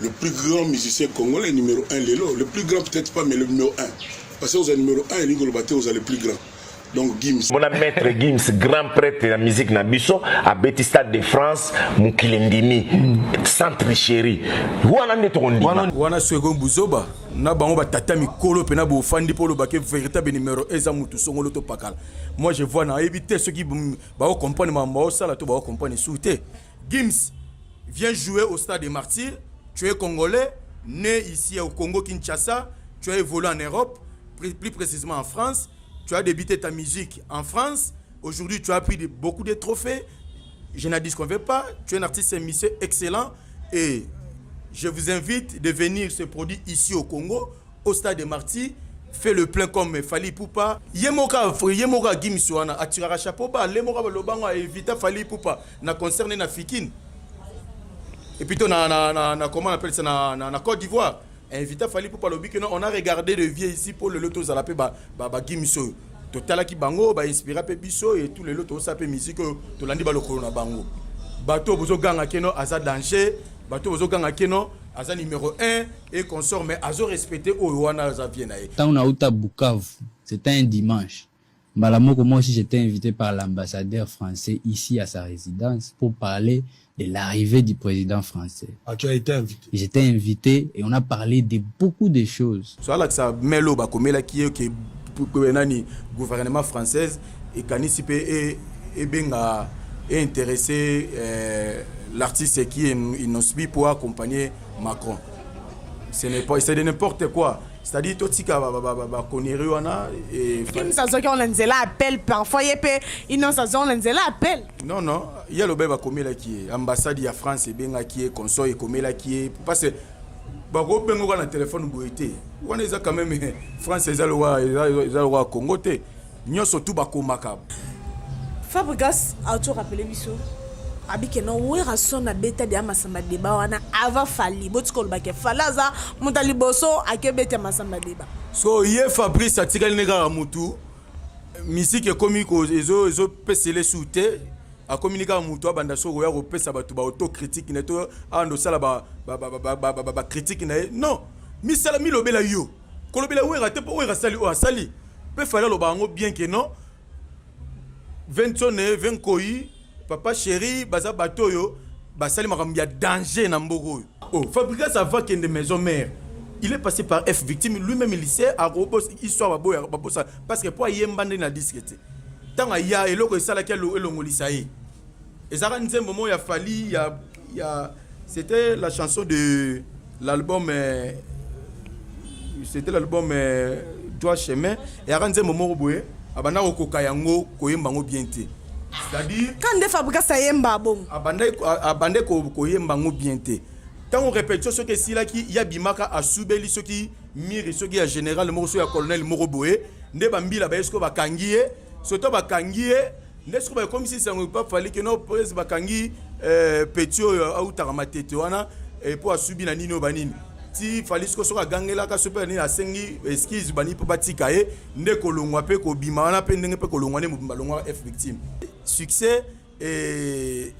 Le plus grand musicien congolais numéro 1 lelo, le plus grand peut-être pas, mais le numéro 1, parce que oza numéro 1 elingi koloba te oza le plus grand. Donc Gims, Mona maître Gims, grand prêtre ya musique na biso, abeti Stade de France, mokili ndimi sans tricherie. Wana nde tokondima. Wana soki buzoba na bango, batata mikolo mpena bofandi mpo olobaki véritable numéro eza mutu songolo to pakala. Moi je vois, nayebi te soki baocomprendre makambo baosala to baocomprendre su te. Gims vient jouer au Stade des Martyrs. Tu es congolais, né ici au Congo Kinshasa, tu as évolué en Europe, plus précisément en France. Tu as débuté ta musique en France. Aujourd'hui, tu as pris beaucoup de trophées, je n'en disconviens pas. Tu es un artiste et musicien excellent et je vous invite de venir se produire ici au Congo, au Stade des Martyrs. Fait le plein comme Fally Ipupa. Ye moko Gims wana atiraka chapeau ba le moko balobango aevita Fally Ipupa na concerne na Fikin et plutôt na, comment on appelle ça, na Côte d'Ivoire. Invité Fally Ipupa, alobi que non, on a regardé le vieux ici pour le tozala mpe ba Gims oyo totalaki bango, bainspira mpe biso et tout. Lelo tozosala mpe musique oyo tolandi balokolo na bango. Bato bozoganga que non, aza danger, bato bozoganga que non, aza numéro 1 et consort, mais azo respecter oyo wana aza vie na ye. Ntango nauta Bukavu, c'était un dimanche. Mbala moko, moi aussi, j'étais invité par l'ambassadeur français ici à sa résidence pour parler de l'arrivée du président français. Ah, tu as été invité. J'étais invité et on a parlé de beaucoup de choses. So alakisa melo bakomelaki ye ke nani, gouvernement française ekanisi mpe ebenga eintéressé l'artiste qui est Innoss'B pour accompagner Macron. Ce n'est pas, c'est de n'importe quoi. C'est-à-dire totika baconnerie wana. Gims azwaki wana nzela appel, parfois ye mpe Innoss azwa wana nzela appel. Non, ye alobi bakomelaki ye, ambassade ya France ebengaki ye, consort ekomelaki ye, parce que bakobenga kaka na telefone boye te. Wana eza quand même France, eza lokola Congo te, nyonso tu bakomaka. Fabregas auto rappeler biso abike no Werrason abeta deya Masamba Débat wana avant Fally. Botika olobake Fally aza moto ya liboso akebeta Masamba Débat. So ye Fabrice atikali ne kaka mutu, misike ekomi ezopesele su te, akomi ni kaka mutu abanda soki koya kopesa bato baautocritique na ye to abanda osala bacritique na ye. Non, misala milobela yo kolobela Wera te, mpo Wera asali oyo asali mpe Fally aloba yango bien que non, Ventone Venkoi, Papa Chéri, baza bato oyo basali makambo ya danger na mboka oyo. Oh, Fabregas avant kende Maison Mère, il est passé par F Victime. Lui-même il sait, akobos histoire baboya babosa, parce que po ayemba nde na disque te. Ntango aya, eloko esalaki elongolisa ye ezalaka nzembo moko ya Fally ya, c'était la chanson de l'album, c'était l'album Droit Chemin. Eyaka nzembo moko boye, abanda kokoka yango koyemba yango bien te, c'est-à-dire Ka nde Fabregas ayemba bongo. Abande koyemba yango bien te. Ntango répétition soki esilaki, ye abimaka, asubeli soki miri, soki ya général moko, soki ya colonel moko boye, nde bambila baye soki bakangi ye. Soto bakangi ye nde soki bakomisi sango pa Fally que non, prese bakangi petit oyo autaka Matete wana mpo asubi na nini oyo banini ti Fally. Siko soki agangelaka so mpe nini, asengi excuse bani mpo batika ye nde kolongwa mpe kobima wana mpe ndenge mpe kolongwa nde mobimba longwa F Victime. Succès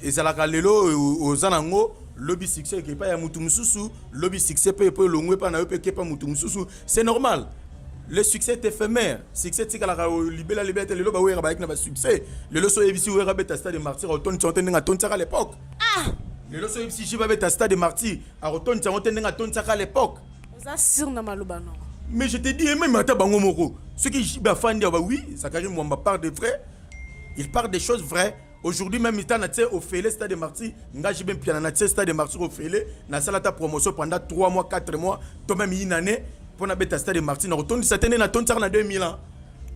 ezalaka lelo oza nango, lobi succès eke epai ya mutu mosusu, lobi succès mpe epo elongwe epai na yo mpe eke epai mutu mosusu. C'est normal, le succès est éphémère. Succès tikalaka libela libela te. Lelo bawera bayaki na basuccès, lelo so oyebisi Wera abeta Stade Martyr, akotonisa yango te ndenge atonisaka à l'époque. Lelo so oyebisi JB abeta Stade Martyr, akotonisa yango te ndenge atonisaka à l'époque. Oza sûr na maloba nango? Mais je te dis, même ata bango moko, soki JB afandi awa, oui, Zakari Mwamba parle de vrai, il parle des choses vraies. Aujourd'hui même ita na tie ofele Stade Martyr, nga JB Mpiana na tie Stade Martyr ofele, nasala ta promotion pendant 3 mois, 4 mois to même une année mpo nabeta Stade Martyr, nakotondisa te nde natondisaka na 2000 ans,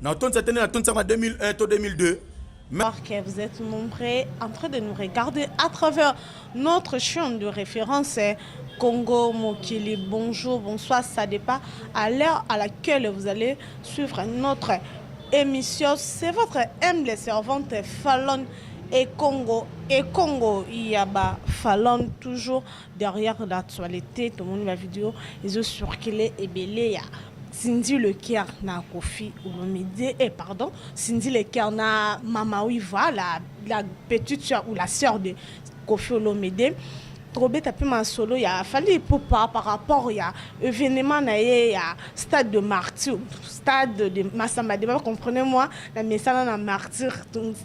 nakotondisa te nde natondisaka na 2001 to 2002. Que vous êtes nombreux en train de nous regarder à travers notre chaîne de référence Congo Mokili. Bonjour, bonsoir, ça dépend à l'heure à laquelle vous allez suivre notre émission. C'est votre humble servante Fallon et Congo et Congo Yaba Fallon, toujours derrière l'actualité. Tout le monde, la vidéo, ils ont circulé et belé. Cindy Le Cœur na Kofi Olomide, eh pardon, Cindy Le Cœur na Mama Wiva, la petite soeur ou la sœur de Kofi Olomide. Tokobeta mpe masolo ya Fally Ipupa par rapport ya événement na ye ya Stade de Martyr, Stade de Massamba Débat, comprenez-moi, na mesana na Martyr,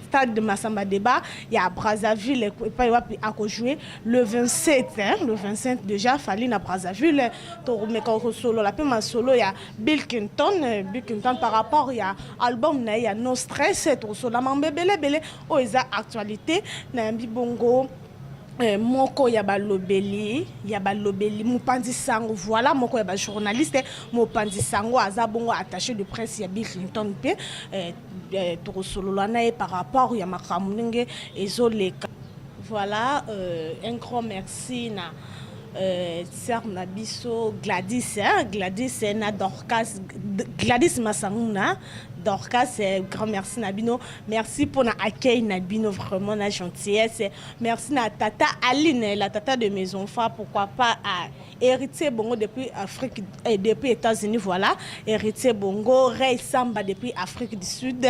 Stade de Massamba Débat ya Brazzaville, epai wapi akojouer le 27, hein, le 25 déjà Fally na Brazzaville. Tokomeka kosolola mpe masolo ya Bill Clinton, Bill Clinton par rapport ya album na ye ya No Stress. Tokosolola mambo ebele ebele oyo eza actualité. Nayambi bongo moko ya balobeli, mopanzi sango, voilà, moko ya bajournaliste, mopanzi sango, aza bongo attaché de presse ya Bill Clinton mpe tokosolola na ye par rapport ya makambo ndenge ezoleka. Voilà, un grand merci na sœur na biso Gladys, hein, Gladys na Dorcas, Gladys Masanguna, Dorcas, grand merci na bino. Merci pour na accueil na bino, vraiment na gentillesse. Merci na tata Aline, la tata de mes enfants, pourquoi pas à Héritier Bongo depuis Afrique et depuis États-Unis, voilà, Héritier Bongo, Ray Samba depuis Afrique du Sud,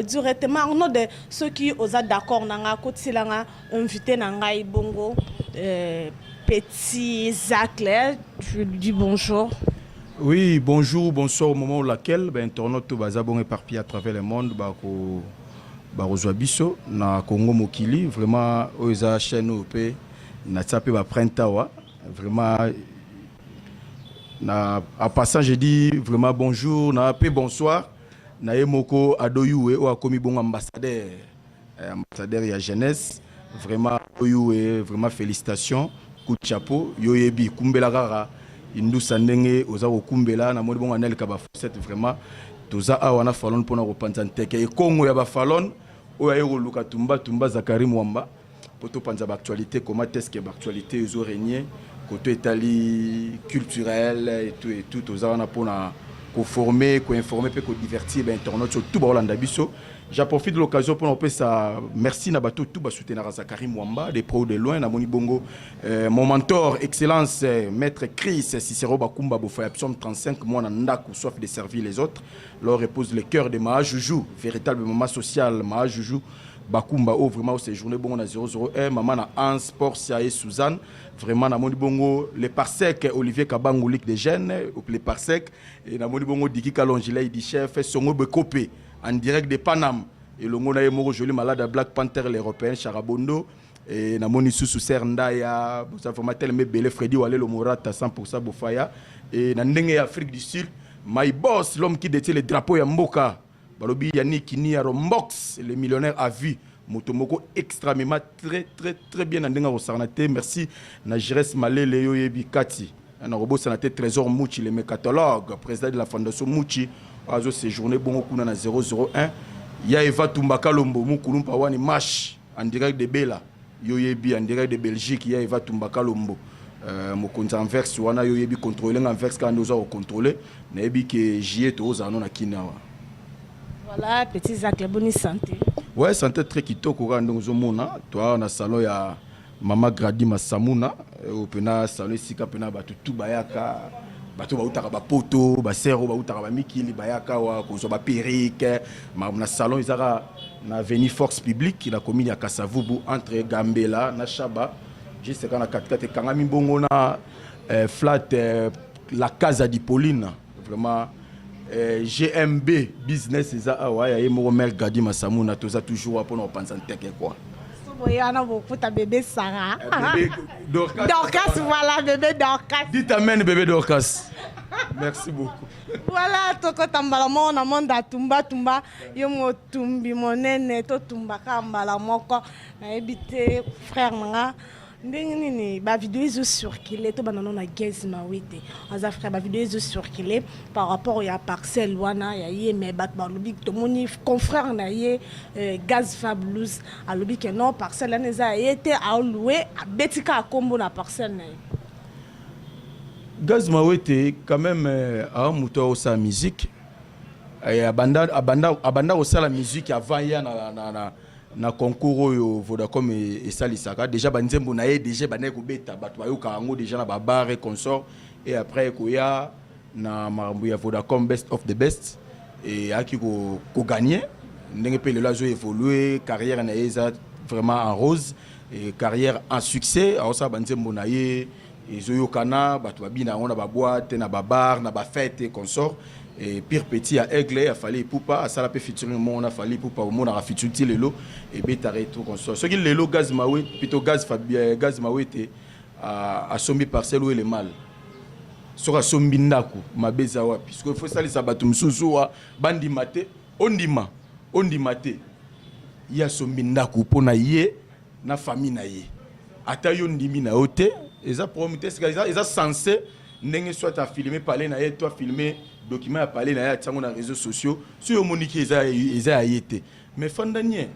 directement Arnaud de ceux qui osa d'accord nanga kotilanga invité na ngai bongo petit Zacle, je lui dis bonjour. Oui, bonjour, bonsoir au moment où laquelle ben, internaute baza bon éparpillé à travers le monde, ba ko barozwa biso na Congo Mokili. Vraiment oyo eza chaîne oyo mpe natia mpe baprinte awa. Vraiment na en passant, je dis vraiment bonjour na mpe bonsoir na ye moko Adoyue oyo akomi bongo ambassadeur, ambassadeur ya jeunesse. Vraiment Adoyue, vraiment félicitations, coup de chapeau. Yo yebi kumbela kaka indusa ndenge oza kokumbela. Namoni bongo anelka bafossette. Vraiment toza awa na Falon mpona kopanza nteke ekongo ya bafalon oyo aye koluka tumba tumba Zakari Mwamba po topanza baactualité, comment est-ce que baactualité ezorégner koto etali culturel et tout et tout. Toza wana mpona koformer, koinformer mpe kodivertir bainternaute surtout baolanda biso. J'en profite de l'occasion pour opesa merci na bato tout basoutenir Zakari Mwamba de près ou de loin. Namoni bongo mon mentor, excellence maître Chris Cicero Bakumba Bofaya, psaume 35, mwana ndaku, soif de servir les autres, leur repose le cœur de Ma Juju, véritable maman sociale, Ma Juju Bakumba o vraiment séjourné bongo na 001, maman na Hans Portia et Suzanne. Vraiment namoni bongo le Parsec Olivier Kabangu, Ligue des jeunes, le Parsec, et namoni bongo Diki Kalongila di chef Songo Bekope en direct de Paname elongo na ye moko joli malade à Black Panther l'européen Charabondo, et namoni susu Ser Ndaya. Boza vraiment tellement ebele. Freddy Walelo Morata 100% Bofaya, et na ndenge ya Afrique du Sud, my boss, l'homme qui détient le drapeau ya mboka, balobi Yannick Nia Rombox, le millionnaire à vie, moto moko extrêmement très très très bien na ndenge akosakana te. Merci na Jires Malele, yo oyebi kati na kobosana te. Trésor Muchi, le mécatologue, président de la fondation Muchi, azo séjourné bongo kuna na 001 ya Eva Tumba Kalombo Mukulumpa wani mash en direct de Bela, yo yebi, en direct de Belgique ya Eva Tumba Kalombo, mokonzi Anvers wana, yo yebi contrôle nga Anvers kaka nde oza kocontrôle. Nayebi ke jie tozala no na kini awa. Voilà, petit Zacle, bonne santé. Ouais, santé très kitoko kaka ndenge ozomona. Toa na salon ya mama Gradi Masamuna oyo mpena salon esika mpena bato tu bayaka, bato bautaka bapoto, basere oyo bautaka bamikili bayaka awa kozwa baperruque na salon. Ezaka na avenue Force Publique, na commune ya Kasavubu, entre Gambela na Shaba, juste kaka na katikati, ekangami bongo na flat la Casa di Pauline. Vraiment GMB business eza awa ya ye moko mare Gadi Masamuna. Toza toujours mpona kopanza nteke quoi. Boye wana bokuta bébé Sarah. Bébé Dorcas. Dorcas, voilà, bébé Dorcas. Dites amen, bébé Dorcas. Merci beaucoup. Voilà, tokota mbala moko na monde ya tumba tumba. Yo motumbi monene, totumbaka mbala moko. Nayebi te, frère na nga, ndenge nini bavideo ezocircule. Tobanda no na Gaz Mawete, aza frère. Bavideo ezocircule par rapport ya parcelle wana ya ye, mais bato balobi, tomoni confrère na ye Gaz Fabulous alobi ke non, parcelle wana eza ya ye te, aolue, abeti kaka nkombo na parcelle na ye. Gaz Mawete quand même aa moto aosala musique. Abanda kosala musique avant ya na concours oyo Vodacom esalisaka. Déjà banzembo na ye déjà bandaki kobeta, bato bayokaka yango déjà na babar et consort, et après koya na makambo ya Vodacom Best of the Best e ayaki kogagner. Ndenge mpe lelo azo évolue, carrière na ye eza vraiment en rose et carrière en succès. Aosala banzembo na ye ezoyokana, bato babina yango na baboîte, na babar, na bafête et consort. Et pire petit ya Aigle ya Fally Ipupa, asala mpe featuring moko na Fally Ipupa, omonaka featuring ti lelo ebetaka et tout consort. Soki lelo Gaz Mawe, plutôt Gaz Fabien, Gaz Mawete asombi parcelle, oyo le mal, soki asombi ndako, mabe eza wapi? Soki faut esalisa bato mosusu wa bandima te, ondima, ondima te. Ye asombi ndako mpo na ye na famille na ye. Ata yo ndimi na yo te, eza problème te. Sika eza censé ndenge soit afilme palais na ye to afilme document ya palais na ye, atiango na réseaux sociaux. So yo omoniki eza ya ye te, mais fanda nie,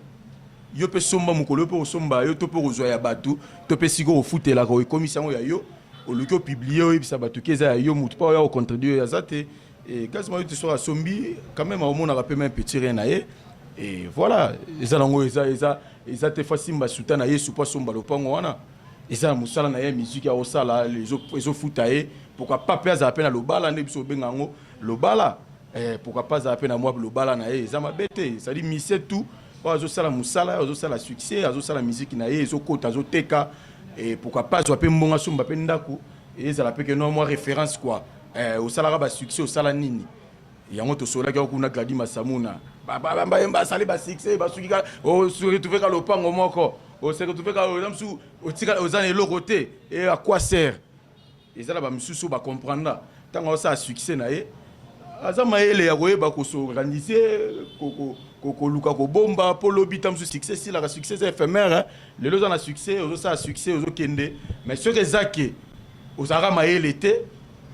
yo mpe somba. Mokolo yo mpe kosomba yo to mpe kozwa ya bato to mpe sikoyo ofutelaka, oekomisi yango ya yo, oluki opublier, oyebisa bato ke eza ya yo, motu mpo oya kocontredire oyo aza te. E Gaz Mawete soki asombi, quand même aomonaka mpe même petit rien na ye. Et voilà, eza nango, eza te fa simba suta na yesu mpo asomba lopango wana. Eza na mosala na ye, musique akosala, ezofuta ye. Pourquoi pas mpe azala mpe na lobala nde biso obenga yango lobala? Pourquoi pas azala mpe na mwa lobala na ye? Eza mabe te. C'est-à-dire misie tout oyo azosala mosala, azosala succès, azosala musique na ye, ezokota, azoteka. Et pourquoi pas azwa mpe mbongo, asomba mpe ndako, ezala mpe keno mwa référence quoi. Osalaka basuccès, osala nini yango? Tosolaki yango kuna. Gladi Masamuna basali basuccès, basuki, oseretrouve ka lopango moko, oseretrouve ka mosusu otika oza na eloko te. E à quoi sert? Eza na bamisusu bacomprendre ntango azosala succès na ye, aza mayele ya koyeba kos'organiser, koluka kobomba mpo lobi ta mosusu. Succès esilaka, succès eza éphémère. Lelo oza na succès, ozosala succès, ozokende, mais soki eza ke ozalaka mayele te,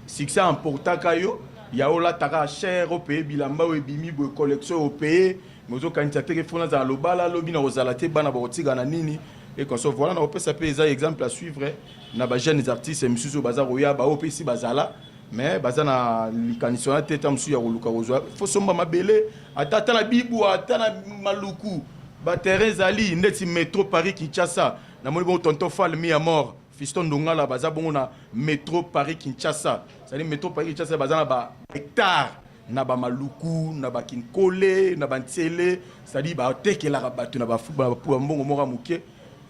succès emportaka yo, ya olataka cher, opeye bilamba oyo ebimi boye, collection opeye, mais ozokanisa te ke fo nazala lobala, lobi na kozala te, bana bakotika na nini et comme ça. Voilà, na kopesa mpe eza exemple à suivre na bajeunes artistes misusu oyo baza koya, baoyo mpe esi bazala mais baza na likanisi wana te. Ta mosusu ya koluka kozwa, fo somba mabele, ata na Bibwa, ata na Maluku, baterrain ezali ndeti métro Paris Kinshasa. Namoni bongo tonton Fal mi ya mort, Fiston Ndongala, baza bongo na métro Paris Kinshasa. C'est-à-dire métro Paris Kinshasa, baza na bahectare na bamaluku, na bakinkole, na bantiele. C'est-à-dire batekelaka bato na bambongo moko ya moke.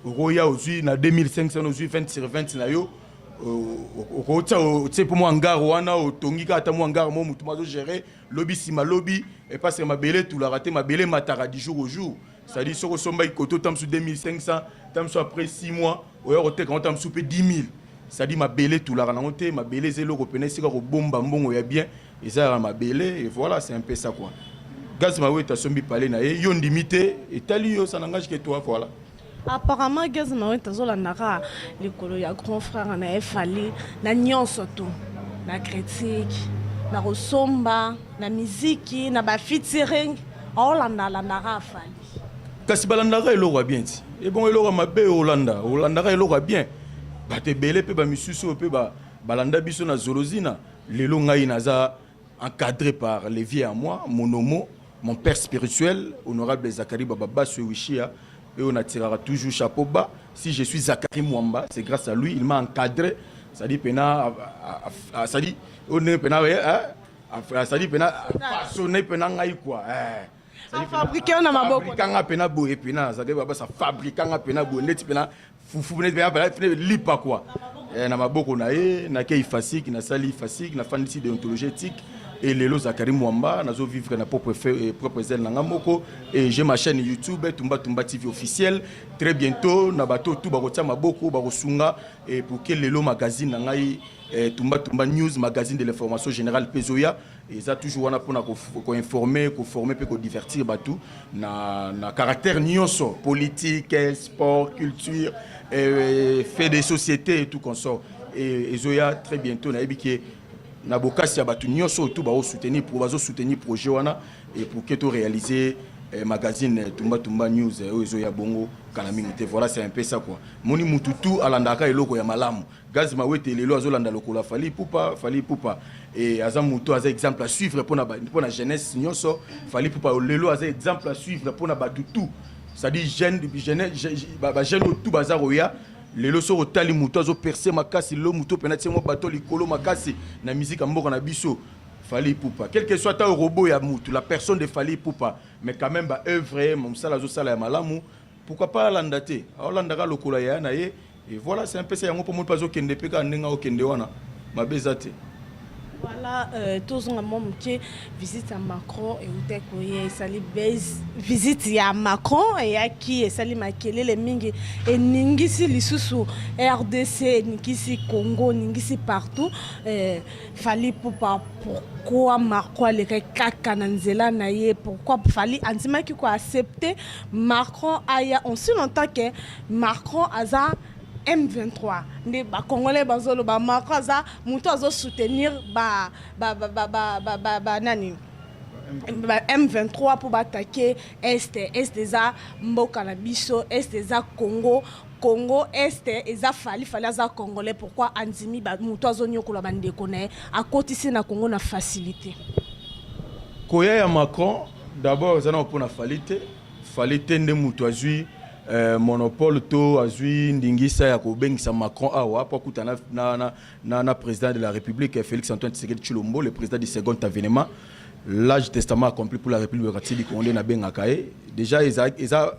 Okoya, ozwi na 2500, ozwi 20 sur 20 na yo, okotia, otie mpo mwa hangar wana, otongi kaka ata mwa hangar mo, motu mo azogérer. Lobi nsima lobi epaseke mabele etulaka te, mabele emataka du jour au jour. C'est-à-dire soki osombaki koto ta mosu 2500, ta mosu après 6 mois oya koteka ngo ta mosu mpe 10 000. C'est-à-dire mabele etulaka nango te. Mabele eza eloko pene esika kobomba mbongo ya bien, eza ya mabele. Et voilà, c'est un peu ça quoi. Gaz Mawete asombi palais na ye, yo ndimi te, etali yo, ça n'engage que toi, voilà. Apparemment Gaz Mawete azolandaka likolo ya grand frère na ye Fally na nyonso to na critique, na kosomba, na miziki, na bafeaturing, aolandalandaka Fally. Kasi balandaka eloko ya bien ti ebongo eloko ya mabe olanda, olandaka eloko ya bien. Bato ebele mpe bamisusu oyo mpe balanda biso na Zolozina. Lelo ngai naza encadré par les vieux à moi, monomo, mon père spirituel, honorable Zakari Bababaso Wishia, et on attirera toujours chapeau bas. Si je suis Zakari Mwamba, c'est grâce à lui. Il m'a encadré, c'est-à-dire pena, c'est-à-dire on est pena, c'est-à-dire pena façonné pena ngai quoi. Afabriqué na maboko. Fabrikanga pena boye pena Zakari Babasa fabrikanga pena boye ndeti pena fufu, neti pena lipa quoi. Na maboko na ye nakei fasik, nasali fasik, nafandisi déontologie éthique. Et lelo Zakari Mwamba, nazo vivre na propre fait, propre zèle na nga moko. Et j'ai ma chaîne YouTube, Tumba Tumba TV officiel. Très bientôt na bato tout bakotia maboko, bakosunga et pour que lelo magazine na ngai, Tumba Tumba News, magazine de l'information générale pezoya, eza toujours wana mpona koinformer, koformer mpe kodivertir bato na caractère nyonso: politique, sport, culture, fait des sociétés et tout consort. Et ezoya très bientôt. Nayebi ke na bokasi ya bato nyonso oyo tu bazosoutenir, bazosoutenir projet wana et pour ke to réaliser magazine Tumba Tumba News oyo ezoya bongo kala mingi te. Voilà, c'est un peu ça quoi. Moni mutu tu alandaka eloko ya malamu. Gaz Mawete lelo azolanda lokolo ya Fally Ipupa. Fally Ipupa e aza moto aza exemple à suivre mpona jeunesse nyonso. Fally Ipupa lelo aza exemple à suivre mpona bato tout, c'est-à-dire jeune, jeune, bajeune oyo tu baza koya lelo. Soki otali moto azopercer makasi lelo, moto mpena tie mwa bato likolo makasi na musique ya mboka na biso, Fally Ipupa. Quel que soit ata robot ya mutu, la personne de Fally Ipupa, mais quand même baœuvre, mosala azosala ya malamu. Pourquoi pas alanda te? Aolandaka lokola yaya na ye. Et voilà, c'est un peu ça. Yango mpo moni mpe azokende mpe kaka ndenge aokende wana, mabe eza te. Voilà, tozonga mwa moke. Visite ya Macron euta koya, esali base. Visite ya Macron eyaki, esali makelele mingi, eningisi lisusu RDC, eningisi Congo, eningisi partout. Fally Ipupa, pourquoi Macron alekaki kaka na nzela na ye? Pourquoi Fally andimaki koaccepter Macron aya aussi longtemps que Macron aza M23? Nde Bacongolais bazoloba Macron aza moto azosoutenir ba nani, ba M23, mpo baattaquer Est. Est eza mboka na biso, Est eza Congo. Congo, Est eza Fally. Fally aza Congolais. Pourquoi andimi moto azonyokola bandeko na ye akotisi na Congo na facilité? Koya ya Macron d'abord eza na mpona Fally te. Fally te nde moto azwi monopole to azwi ndingisa ya kobengisa Macron awa mpo akuta na président de la République Félix Antoine Tshisekedi Tshilombo, le président du second avènement, l'âge testament accompli pour la République démocratique du Congo. Nde nabengaka ye déjà, eza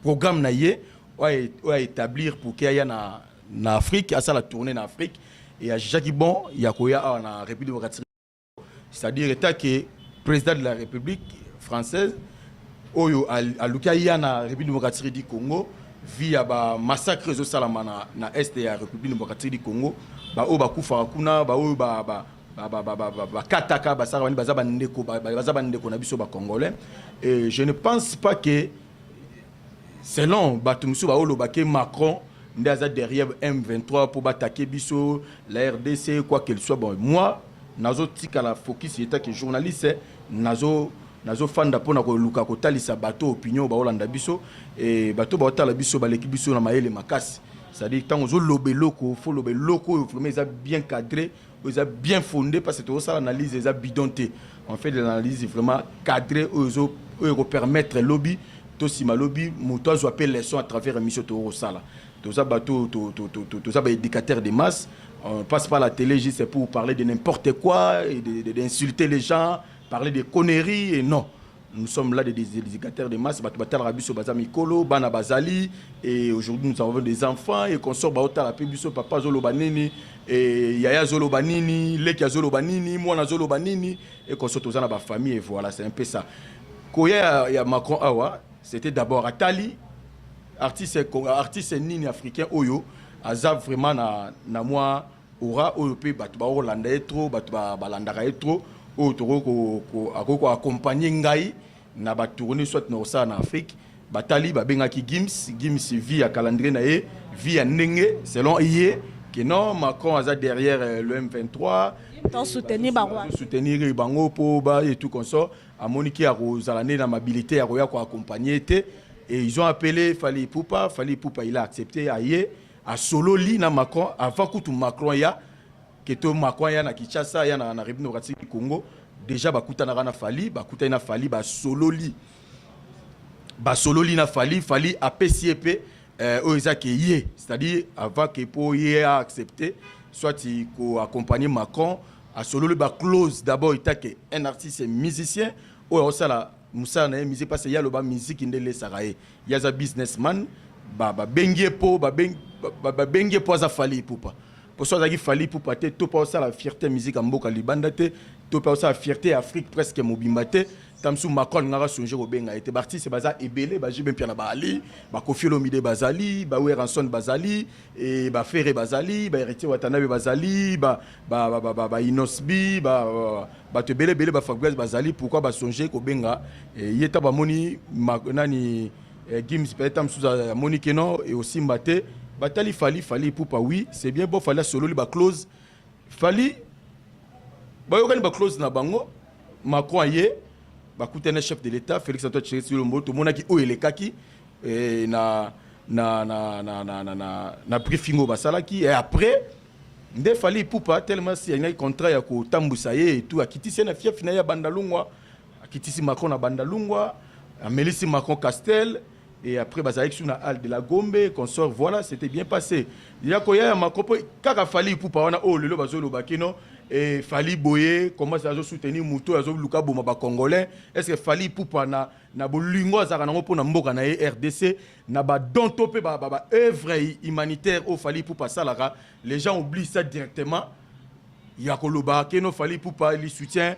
programme na ye oyo aétablir pour ke aya na Afrique, asala tournée na Afrique, et ajugeaki bon ya koya awa na République démocratique, c'est-à-dire état que président de la République française oyo aluki aya na République démocratique du Congo vu ya bamassacre ezosalama na Est ya République démocratique du Congo. Baoyo bakufaka kuna, baoyo bakataka, basalaka bani, baza bandeko na biso Bacongolais. Et je ne pense pas que, selon bato mosusu baoloba ke Macron nde aza derrière M23 mpo baattaquer biso la RDC, quoi qu'il soit, bon, moi nazotikala focus étant que journaliste. Nazofanda mpona koluka kotalisa bato opinion baolanda biso. E bato baotala biso baleki biso na mayele makasi, c'est-à-dire ntango ozoloba eloko, faut loba eloko oyo vraiment eza bien cadré, oyo eza bien fondé, parce que tozosala analyse eza bidon te. On fait de l'analyse vraiment cadré oyo ekopermettre lobi to nsima lobi moto azwa mpe leçon à travers émission tokosala. Toza bato, toza baéducateur de masse. On passe pas la télé juste pour parler de n'importe quoi et d'insulter les gens, parler de conneries, et non, nous sommes là des éducateurs de masse. Bato batalaka biso baza mikolo, bana bazali, et aujourd'hui nous avons des enfants et consort baotala mpe biso: papa azoloba nini, et yaya azoloba nini, leki azoloba nini, mwana azoloba nini, et consort. Toza na bafamille, et voilà, c'est un peu ça. Koya ya Macron awa, c'était d'abord atali artiste nini africain oyo aza vraiment na mwa aura oyo mpe bato bakolanda ye trop, bato balandaka ye trop, oyo akoki koaccompagner ngai na batournée soit na kosala na Afrique. Batali, babengaki Gims. Gims, vu ya calendrier na ye, vu ya ndenge selon ye ke non, Macron aza derrière le M23, soutenir bango, soutenir bango mpo ba et tout consort. Amoniki ya kozala nde na mobilité ya koya koaccompagner te, et ils ont appelé Fally Ipupa. Fally Ipupa, il a accepté, aye, asololi na Macron avant kutu Macron ya ke to Macron ya na Kinshasa, ya na République démocratique du Congo. Déjà bakutanaka na Fally, bakutani na Fally, basololi na Fally. Fally apesi ye mpe oyo eza ke ye, c'est-à-dire avant ke mpo ye aaccepter soit koaccompagner Macron, asololi baclause d'abord etake un artiste musicien oyo aosala mosala na ye musique, parce ye aloba musique nde elesaka ye. Ye aza businessman. Babengi ye mpo babengi ye mpo aza Fally Ipupa, mpo so azalaki Fally Ipupa te, to mpo aosala fierté musique ya mboka libanda te, to mpe aosala fierté ya Afrique presque mobimba te. Ta mosusu Macron alingaka songe kobenga ye te. Baartiste baza ebele, baJB Mpiana baali, baKoffi Olomide bazali, baWerrason bazali, e baFerre bazali, baHéritier Watanabe bazali, baInnoss'B, bato ebele ebele, baFabregas bazali. Pourquoi basonge kobenga ye? Ta bamoni nani, Gims peut-être mosusu amoni ke non, eosimba te. Batali Fally, Fally Ipupa, oui, c'est bien bon. Fally asololi baclause, Fally bayokani baclause na bango. Macron aye, bakutani chef de l'État Félix Antoine Tshisekedi Tshilombo. Tomonaki oyo elekaki na briefing oyo basalaki. Et après nde Fally Ipupa, tellement si alingaki contrat ya kotambusa ye etu, akitisi ye na fief na ye ya Bandalungwa, akitisi Macron na Bandalungwa, amelisi Macron Castel. Et après bazalaki su na halle de la Gombe, consort. Voilà, c'était bien passé. Ya koya ya Macron, mpo kaka Fally Ipupa wana oyo lelo bazoloba kino e Fally boye, comment azosoutenir moto azoluka boma bacongolais? Est ce que Fally Ipupa na bolingo azalaka nango mpona mboka na ye RDC, na badon to mpe baœuvre humanitaire oyo Fally Ipupa asalaka, les gens oublient ça directement ya koloba keno Fally Ipupa il soutient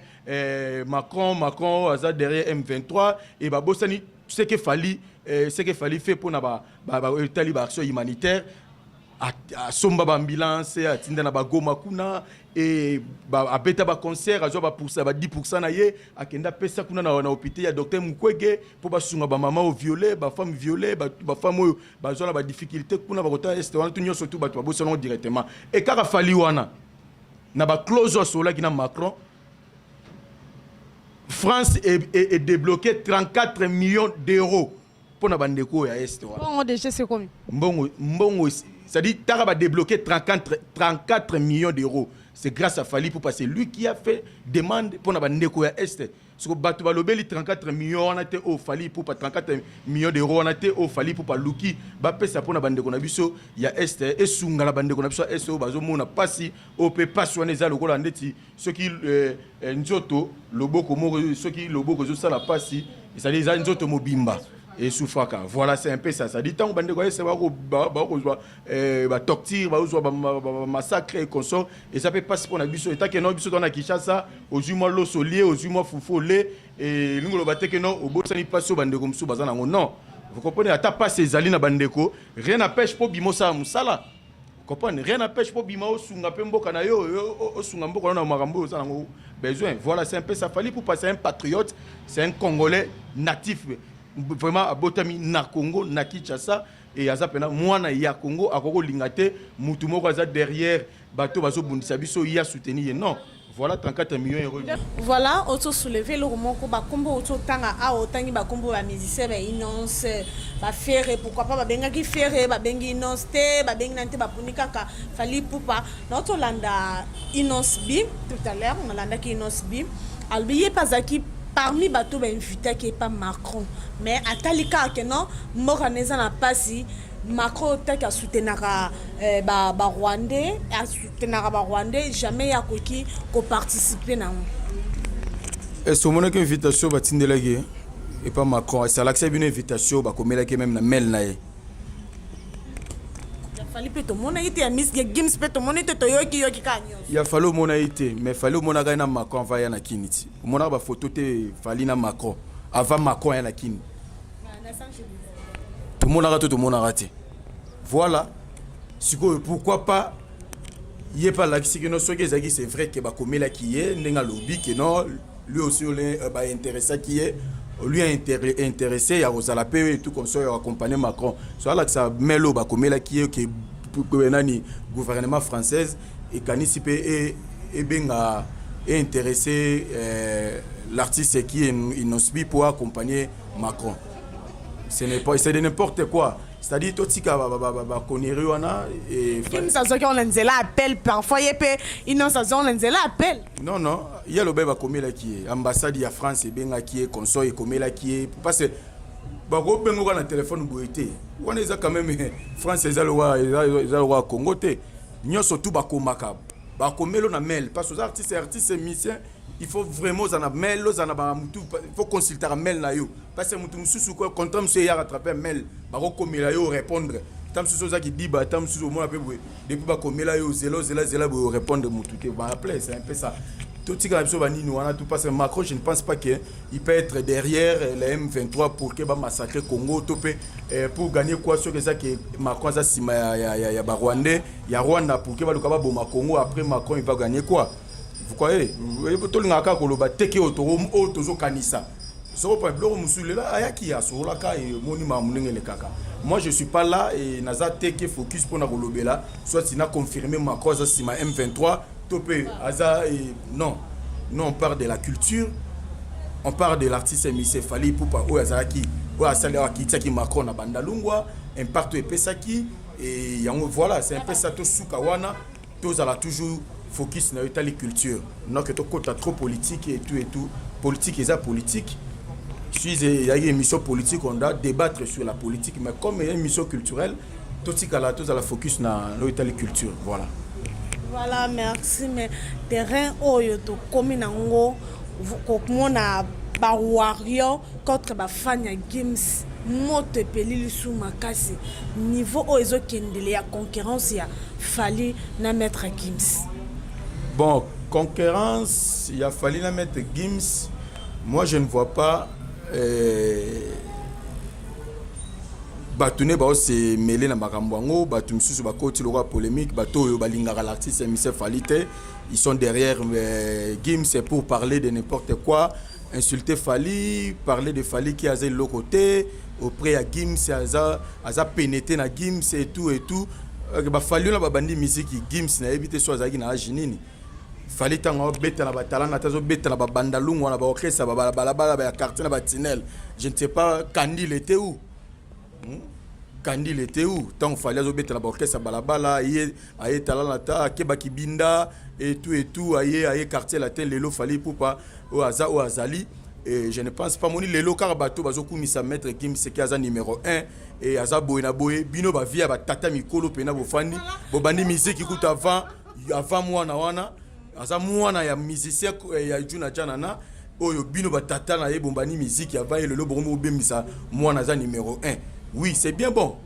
Macron, Macron aza derrière M23 et babosani ce que Fally fait mpona etali baaction humanitaire: asomba baambulance, atinda na bagoma kuna e abeta baconcert, azwa bapoursa ba 10 na ye, akende apesa kuna na hôpital ya docteur Mukwege mpo basunga bamama oyo violé, bafemme violé, bafemme oyo bazwa na badifficulté kuna bakota este wana. Tu nyonso tu bato babosanango directement. E kaka Fally wana na baclose oyo asololaki na Macron, France est débloqué 34 millions d'euros mpo na bandeko oyo ya este wana. Mbongo déjà, c'est combien? Mbongo, mbongo, c'est-à-dire taka badébloqué 34, 34 millions d'euros, c'est grâce à Fally Ipupa. C'est lui qui a fait demande mpo na bandeko ya este. Soko bato balobeli 34 millions wana te oyo Fally Ipupa, 34 millions d'euros wana te oyo Fally Ipupa luki bapesa mpo na bandeko na biso ya este, esunga na bandeko na biso ya este oyo bazomona pasi oyo. Mpe pasi wana eza lokola ndeti soki nzoto, loboko moko, soki loboko ezosala pasi, ezali eza nzoto mobimba esufaka. Voilà, c'est un peu ça. Ça dit ntango bandeko ese bakozwa batorture, bazozwa bamassacre et consort, eza mpe mpasi mpo na biso. Etake no biso toza na Kinshasa, ozwi mwa loso olie, ozwi mwa fufu ole, elingi oloba te ke no obosani mpasi oyo bandeko mosusu baza nango. Non, vous comprenez, ata mpasi ezali na bandeko, rien n'empêche mpo bima osala mosala. Comprendre, rien n'empêche mpo bima osunga mpe mboka na yo, osunga mboka na yo na makambo oyo oza nango besoin. Voilà, c'est un peu ça. Fally Ipupa, c'est un patriote, c'est un Congolais natif, vraiment abotami na Congo, na Kinshasa, e aza mpena mwana ya Congo. Akoki kolinga te mutu moko aza derrière bato bazobundisa biso, ye asoutenir ye. Non, voilà, 34 millions euros. Voilà, otosoulever eloko moko, bakombo ototanga awa, otangi bakombo bamusicien, baInnoss, baFerre. Pourquoi pas babengaki Ferre, babengi Innoss te, babengi nani te, bapuni kaka Fally Ipupa? Na otolanda Innoss'B tout à l'heure, nalandaki Innoss'B, alobi ye mpe azalaki parmi bato bainvitaki epa Macron, mais atali kaka ke non, mboka na eza na mpasi. Macron otaki asoutenaka barwandais, asoutenaka barwandais, jamais ye akoki koparticipe nango. Est omonaki invitation batindelaki ye epa Macron? Esalakisa bino invitation bakomelaki même na mail na ye. Ya Fally mpe tomonaki te, ya miss ya Gims mpe tomoni te, toyoki yoki kaka nyonso. Ya Fally omona ye te, mais Fally omonaka ye na Macron avant ya na Kini ti. Omonaka bafoto te, Fally na Macron avant Macron ya na Kini? Tomonaka to tomonaka te. Voilà, sikoyo pourquoi pas ye mpe alakisi kino soki ezalaki, c'est vrai ke bakomelaki ye ndenge alobi ke non, lui aussi baintéressaki ye, lui intéressé ya kozala mpe tout comme ça ya accompagner Macron. So alakisa mail oyo bakomelaki ye ke nani, gouvernement française ekanisi mpe ebenga eintéressé l'artiste qui est Innoss'B pour accompagner Macron. Ce n'est pas, c'est de n'importe quoi. C'est-à-dire totika baconnerie wana. Gims azwaki wana nzela appel, parfois ye mpe Innoss azwaki wana nzela appel. Non, non, ye alobi bakomelaki ye, ambassade ya France ebengaki ye, consort ekomelaki ye, parce que bakobengoka na telefone boye te. Wana eza quand même France, eza lokwa Congo te. Nyonso tu bakomaka, bakomeli na mail, parce que oza artiste, artiste musicien, il faut vraiment oza na mail, oza na bamutu, il faut consultaka mail na yo, parce que mutu mosusu, contrat mosusu eyaka à travers mail, bakokomela yo, répondre ta mosusu ozaki diba, ta mosusu omona mpe boye depuis bakomela yo, ozela, ozela, zela boye, orépondre mutu te. Baappeler, c'est un peu ça. Totikala biso banini wana tout, parce que Macron, je ne pense pas que il peut être derrière les M23 pour que bamassacre Congo to mpe pour gagner quoi. Soki eza ke Macron aza nsima ya barwandais ya Rwanda pour que baluka baboma Congo, après Macron il va gagner quoi? Vous croyez? Tolingaka kaka koloba teke oyo tozokanisa. Soko pa biloko mosusu lelo ayaki asololaka, emoni makambo ndenge elekaka. Moi, je suis pas là et naza teke focus mpona kolobela soit na confirmer Macron aza nsima M23 to mpe aza. Non, non, on parle de la culture, on parle de l'artiste musicien Fally Ipupa oyo azalaki, oyo asali awa, akitiaki Macron na Bandalungwa, impact oyo epesaki e yango. Voilà, c'est un peu ça. Tosuka wana, tozala toujours focus na yo etali culture, donc tokota trop politique et tout et tout. Politique eza politique. Si il y a une émission politique, on doit débattre sur la politique, mais comme il y a une émission culturelle, totikala tozala focus na l'oyo culture, voilà. Voilà, merci. Mais terrain oyo tokomi nango, komona bawarrior contre bafan ya Gims, moto epeli lisu makasi. Niveau oyo ezokendele ya concurrence ya Fally na Maître Gims. Bon, concurrence ya Fally na Maître Gims, moi je ne vois pas. Bato ne baose mêler na makambo yango. Bato misusu bakoti lokola polémique. Bato oyo balingaka l'artiste musicien Fally te, ils sont derrière Gims pour parler de n'importe quoi, insulter Fally, parler de Fally qui aza eloko te auprès ya Gims, aza pene te na Gims et tout et tout. Bafally wana babandi musique, Gims nayebi te so azalaki na age nini. Fally ntango abeta na batalanga te, azobeta na babandalungu wana, baorchestre babalabala ya quartier na batinel, je ne sais pas Kandil était où, Kandil était où ntango Fally azobeta na baorchestre ya balabala. Ye aye talala ta akebaki binda et tout et tout, aye Quartier Latin. Lelo Fally Ipupa oyo aza oyo azali, et je ne pense pas moni lelo kaka bato bazokumisa Maître Gims seki aza numéro 1 et aza boye na boye. Bino bavie ya batata mikolo mpena bofandi, bobandi miziki kuta avant mwana wana aza mwana ya musicien ya Juna Janana oyo. Bino batata na ye bombani miziki avant ye, lelo bokomi kobembisa mwana aza numéro 1. Oui, c'est bien bon,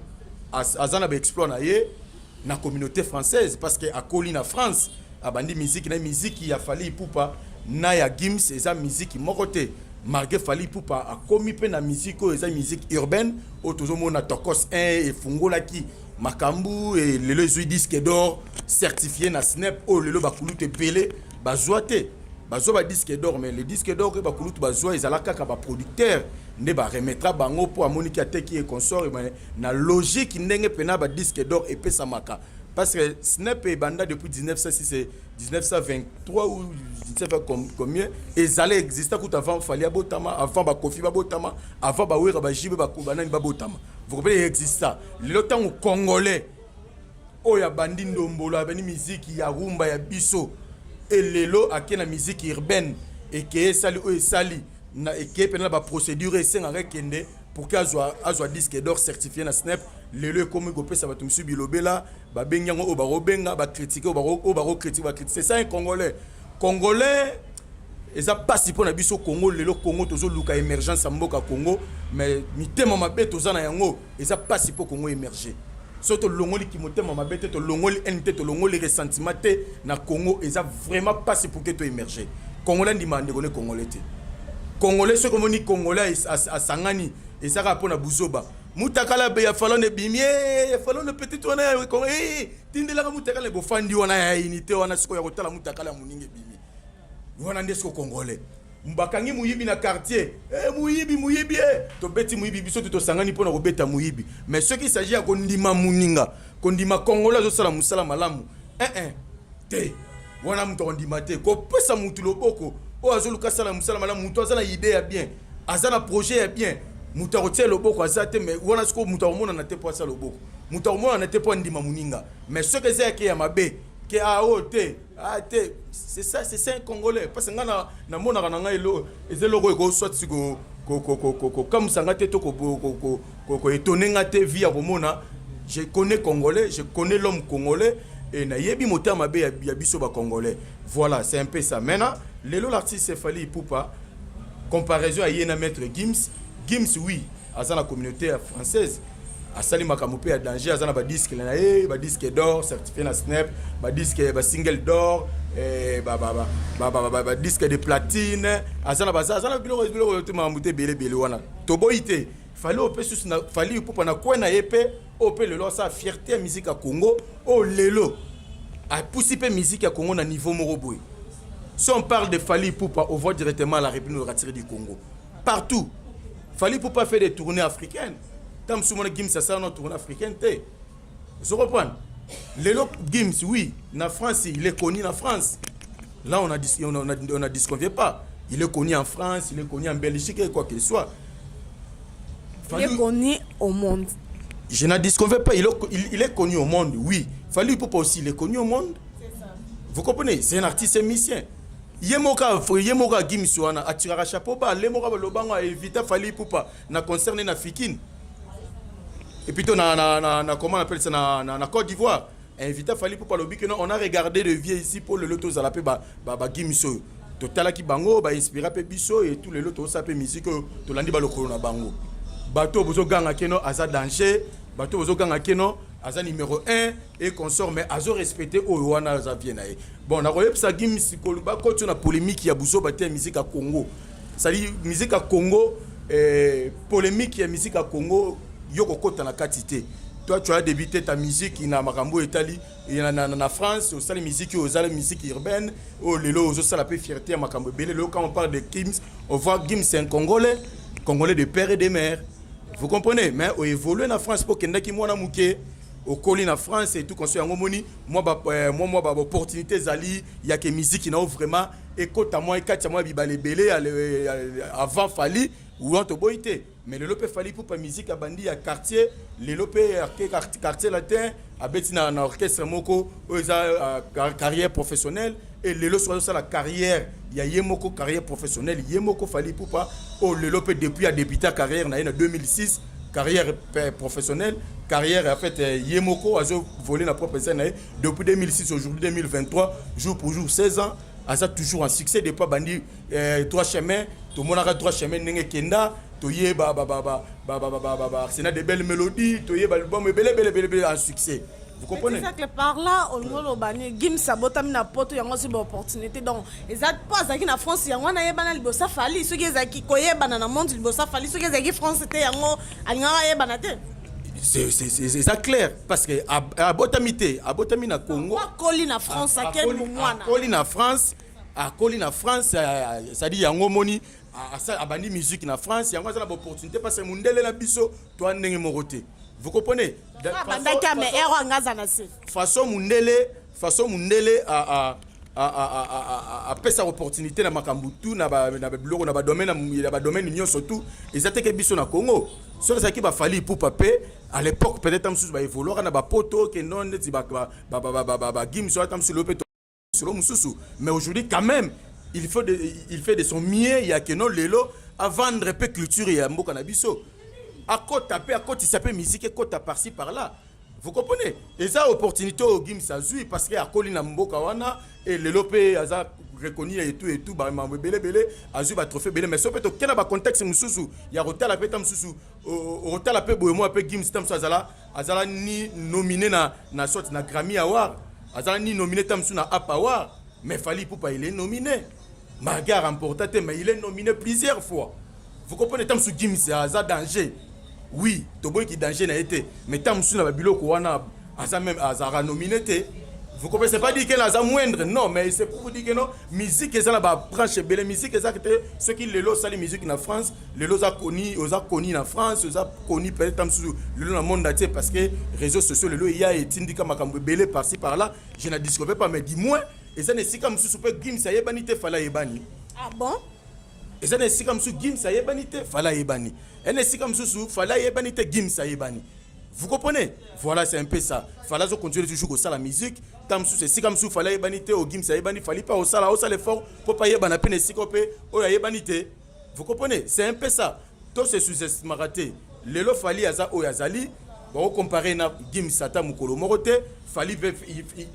aza na baexploit na ye na communauté française parce que akoli na France, abandi miziki na miziki ya Fally Ipupa na ya Gims eza miziki moko te. Malgré Fally Ipupa akomi mpe na miziki oyo eza musique urbaine oyo tozomona Tokos 1 efungolaki makambo e lelo ezwi disque d'or certifié na SNEP, oyo lelo bakulutu ebele bazwa te. Bazwa badisque d'or, mais le disque d'or oyo bakulutu bazwa ezala kaka baproducteur nde baremettra bango mpo amoniki ateki ye consort. Na logique ndenge mpena badisque d'or epesamaka, parce que SNEP ebanda depuis 1906, 1923 ou je ne sais pas combien. Ezala exista kuta avant Fally abotama, avant bakofi babotama, avant bawera, bajibe, banani babotama. Vous comprenez, exista. Lelo ntango congolais oyo abandi ndombolo, abandi miziki ya rumba ya biso, elelo ake na musique urbaine, ekeye esali oyo esali na ekeye mpena na baprocédure esengaka ekende pour que azwa disque d'or certifié na SNEP. Lelo ekomi kopesa bato mosusu bilobela, babengi yango oyo bakobenga, bacritique oyo bakocritique, bacritique. C'est ça un Congolais. Congolais eza mpasi mpo na biso Congo. Lelo Congo tozoluka émergence ya mboka Congo, mais mitema mabe toza na yango, eza mpasi mpo Congo émerger. So tolongoli motema mabe te, tolongoli haine te, tolongoli ressentiment te na Congo, eza vraiment mpasi pour que to émerger. Congolais ndima ndeko ne congolais te. Congolais, soki omoni congolais asangani, eza kaka mpo na buzoba. Mutakala ya Falone ebimi, ya Falone petit wana, tindelaka mutakala. Bofandi wana ya unité wana, sikoyo ya kotala mutakala ya moninga ebimi wana nde siko congolais. Bakangi moyibi na quartier, moyibi, moyibi, tobeti moyibi, biso te tosangani mpona kobeta moyibi. Mais soki s'agit ya kondima moninga, kondima congolais azosala mosala malamu, eh, te, wana moto akondima te. Kopesa motu loboko oyo azoluka asala mosala malamu, moto aza na idée ya bien, aza na projet ya bien, moto akotia loboko aza te. Mais wana sikoyo moto akomonana te mpo asala loboko, moto akomonana te mpo andima moninga. Mais soki eza yake ya mabe ke a oyo te, ah te, c'est ça, c'est ça un Congolais. Parce que nga namonaka na ngai eza eloko ekoswati kokamwisa nga te to koétonner nga te vi ya komona. Je connais Congolais, je connais l'homme congolais et nayebi motema mabe ya biso bacongolais. Voilà, c'est un peu ça. Maintenant, lelo l'artiste Fally Ipupa, comparaison aye na Maître Gims. Gims, oui, aza na communauté ya française, asali makambo mpe ya danger, aza na badisque na ye, badisque d'or certifié na SNEP, badisque, basingle d'or, badisque de platine, aza na baza, aza na biloko biloko te, makambo te ebele ebele wana toboyi te. Fally oyo mpe susu na Fally Ipupa na kwe na ye mpe oyo mpe lelo asala fierté ya musique ya Congo, oyo lelo apusi mpe musique ya Congo na niveau moko boye. Si on parle de Fally Ipupa, on voit directement la République démocratique du Congo partout. Fally Ipupa fait des tournées africaines. Ntango mosusu mona Gims asala na tournée africaine te. Ozo comprendre, lelo Gims, oui, na France il est connu. Na France là, on a disconvient pas, il est connu en France, il est connu en Belgique et quoi qu'il soit. Il est connu au monde. Je n'en disconviens pas, il est connu au monde, oui. Fally Ipupa aussi, il est connu au monde. Vous comprenez? C'est un artiste musicien. Ye moko agimisi wana atiraka chapeau ba le moko balobango aevita Fally Ipupa na concert na Fikine et plutôt na comment on appelle ça, na Côte d'Ivoire. Invité Fally Ipupa, alobi que non, on a regardé le vieux ici pour lelo tozala mpe bagimisi oyo totalaki bango, bainspira mpe biso et tout. Lelo tozosala mpe musique oyo tolandi balokolo na bango. Bato oyo bozoganga que non, aza danger, bato oyo bozoganga que non, aza numéro 1 et consort, mais azo respecte oyo wana aza vie na ye. Bon, nakoyebisa Gims bakoti na polémique ya buzoba te ya musique ya Congo. C'est-à-dire musique ya Congo, polémique ya musique ya Congo, yo kokota na kati te. Toi, tu as débuté ta musique na makambo etali na France. Osali musique oyo ozali musique urbaine oyo lelo ozosala mpe fierté ya makambo ebele. Lelo, quand on parle de Gims, on voit Gims, c'est un Congolais, Congolais de père et de mère, vous comprenez? Mais oévolue na France mpo okendaki mwana moke, okoli na France et tout consort. Yango moni mwa baopportunité ezali ya que musique na yo vraiment ekota mwa ekati ya mwa bibale ebele avant Fally ouan. Toboyi te, mais lelo mpe Fally Ipupa, musique abandi ya quartier, lelo mpe ake Quartier Latin, abeti na orchestre moko oyo eza carrière professionnelle. Et lelo soki azosala carrière ya ye moko, carrière professionnelle ye moko Fally Ipupa oyo lelo mpe depuis adébuta carrière na ye na 2006, carrière professionnelle, carrière en fait ye moko azovoler na propre scène na ye depuis 2006, aujourd'hui 2023, jour pour jour 16 ans, aza toujours en succès. Depuis bandi Droit Chemin, tomonaka Droit Chemin ndenge ekenda, toyeba Arsenal de belles mélodies, toyeba album ebele ebele ebele ebele en succès, vous comprenez? Cercle par là, olingi oloba ni Gims abotami na Poto, yango ozwi baopportunité. Donc eza mpo azalaki na France, yango wana ayebana liboso Fally. Soki ezalaki koyebana na monde liboso Fally, soki ezalaki France te, yango alingaka ayebana te. Eza clair, parce que abotami te, abotami na Congo. Akoli na France, akeli mwana. Akoli na France, akoli na France, c'est-à-dire yango omoni abandi musique na France, yango aza na baopportunité, parce que mundele na biso toa ndenge moko te, vous comprenez? Abandaki ame ero anga aza na se. Façon mundele apesaka opportunité na makambo tu na biloko na badomaine nyonso tu, eza teke biso na Congo. Soki ezalaki baFally Ipupa mpe à l'époque, peut-être mosusu baévoluaka na bapoto kendo neti baGims ata mosusu lelo mpe solo mosusu. Mais aujourd'hui quand même, il fait de son mieux ya que non, lelo avendre mpe culture ya mboka na biso, akota mpe akotisa mpe musique ekota par-ci par-là, vous comprenez? Eza opportunité oyo Gims azwi parce que akoli na mboka wana e lelo mpe aza reconnu et tout et tout, bamambo ebele ebele, azwi batrophée ebele. Mais so mpe tokende na bacontexte mosusu ya kotala mpe ta mosusu, okotala mpe boye mwa mpe Gims ta mosusu azala ni nominé na sorte na Grammy Award, azala ni nominé ta mosusu na Ap Award. Mais Fally Ipupa, il est nominé malgré a remporté te, mais il est nominé plusieurs fois, vous comprenez? Ta mosusu Gims aza danger, oui, toboyiki danger na ye te, mais ta mosusu na babiloko wana aza même azalaka nominé te, vous comprenez? C'est pas dire que aza moindre, non, mais c'est pour vous dire que non, musique eza na babranche ebele. Musique eza te soki lelo osali musique na France, lelo oza connu, oza connu na France, oza connu peut-être ta mosusu lelo na monde entier, parce que réseaux sociaux lelo eya etindika makambo ebele par-ci par-là. Je ne discouvre pas, mais du moins eza na esika mosusu mpe Gims ayebani te, Fally ayebani. Ah bon? Eza na esika mosusu Gims ayebani te, Fally ayebani. Eza na esika mosusu Fally ayebani te, Gims ayebani, vous comprenez? Voilà, c'est un peu ça. Fally azocontinue toujours kosala musique. Ta mosusu esika mosusu Fally ayebani te, o Gims ayebani, Fally mpe osala osala effort mpo mpe ayebana mpe na esika mpe oyo ayebani te, vous comprenez? C'est un peu ça. To se sous-estimaka te. Lelo Fally aza oyo azali, bakocompare na Gims ata mokolo moko te. Fally mpe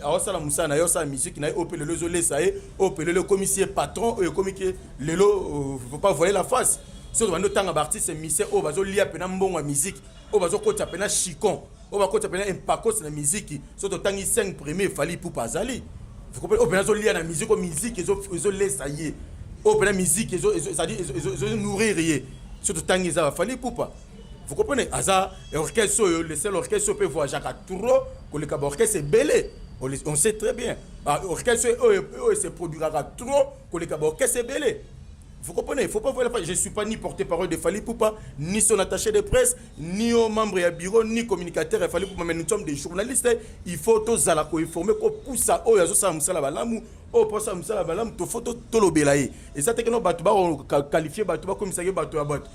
aosala mosala na ye, osala musique na ye oyo mpe lelo ezolesa ye, oyo mpe lelo ekomisi ye patron, oyo ekomi que lelo faut pas voiler la face. Soki bandi otanga baartiste musicien oyo bazolia mpena mbongo ya musique, oyo bazokotisa mpena chicon, oyo bakotisa mpena impakos na musique, soki totangi 5 premier, Fally Ipupa azali, vous comprenez? Oyo mpena azolia na musique, oyo musique ezolesa ye, oyo mpena musique ezonourrir ye, soki totangi eza baFally Ipupa, vous comprenez? Aza orchestre oyo, le seul orchestre oyo mpe voyageaka trop koleka baorchestre ebele. On sait très bien, orchestre oyo oyo se produiraka trop koleka baorchestre ebele, vous comprenez? Il faut pas voir la. Je ne suis pas ni porte-parole de Fally Ipupa, ni son attaché de presse, ni au membre ya bureau, ni communicateur de Fally Ipupa, mais nous sommes des journalistes. Il faut tous ala ko informer ko poussa oyo azo musala balamu, oyo posa musala balamu, to faut to tolobela ye. Et ça te que no bato ba qualifier bato ba komisaki bato ya bato.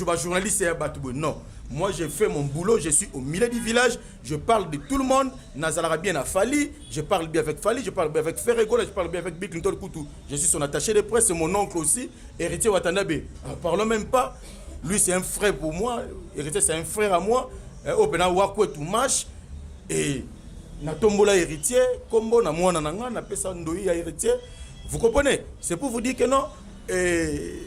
Bajournaliste ya bato boye, non. Moi, je fais mon boulot, je suis au milieu du village, je parle de tout le monde. Nazalaka bien na Fally, je parle bien avec Fally, je parle bien avec Ferre Gola, je parle bien avec Bill Clinton Koutou, je suis son attaché de presse, c'est mon oncle aussi. Héritier Watanabe, en parlons même pas, lui, c'est un frère pour moi. Héritier, c'est un frère à moi. Oyo mpena wakwetu marche et natombola Héritier kombo na mwana na nga, napesa ndoi ya Héritier. Vous comprenez? C'est pour vous dire que non, et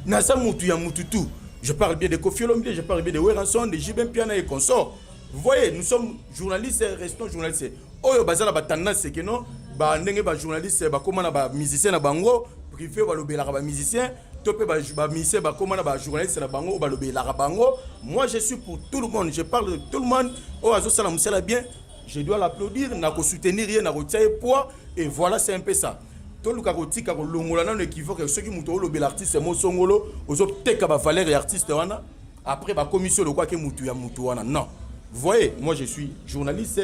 naza mutu ya mutu tout. Je parle bien de Koffi Olomide, je parle bien de Werrason, de JB Mpiana et consorts. Vous voyez, nous sommes journalistes, restons journalistes. Oyo baza na batendance, c'est que non, bandenge bajournaliste bakóma na bamusicien na bango privé, balobelaka bamusicien, to mpe bamusicien bakóma na bajournaliste na bango oyo balobelaka bango. Moi, je suis pour tout le monde, je parle de tout le monde. Oyo azosala mosala bien, je dois l'applaudir, nakosoutenir ye, nakotia ye poids, et voilà, c'est un peu ça. Toluka kotika kolongola nano équivoque. Soki moto olobela artiste mosongolo, ozoteka bavaleur ya artiste wana, après bakomi so lokwaki mutu ya mutu wana. Non, vous voyez, moi, je suis journaliste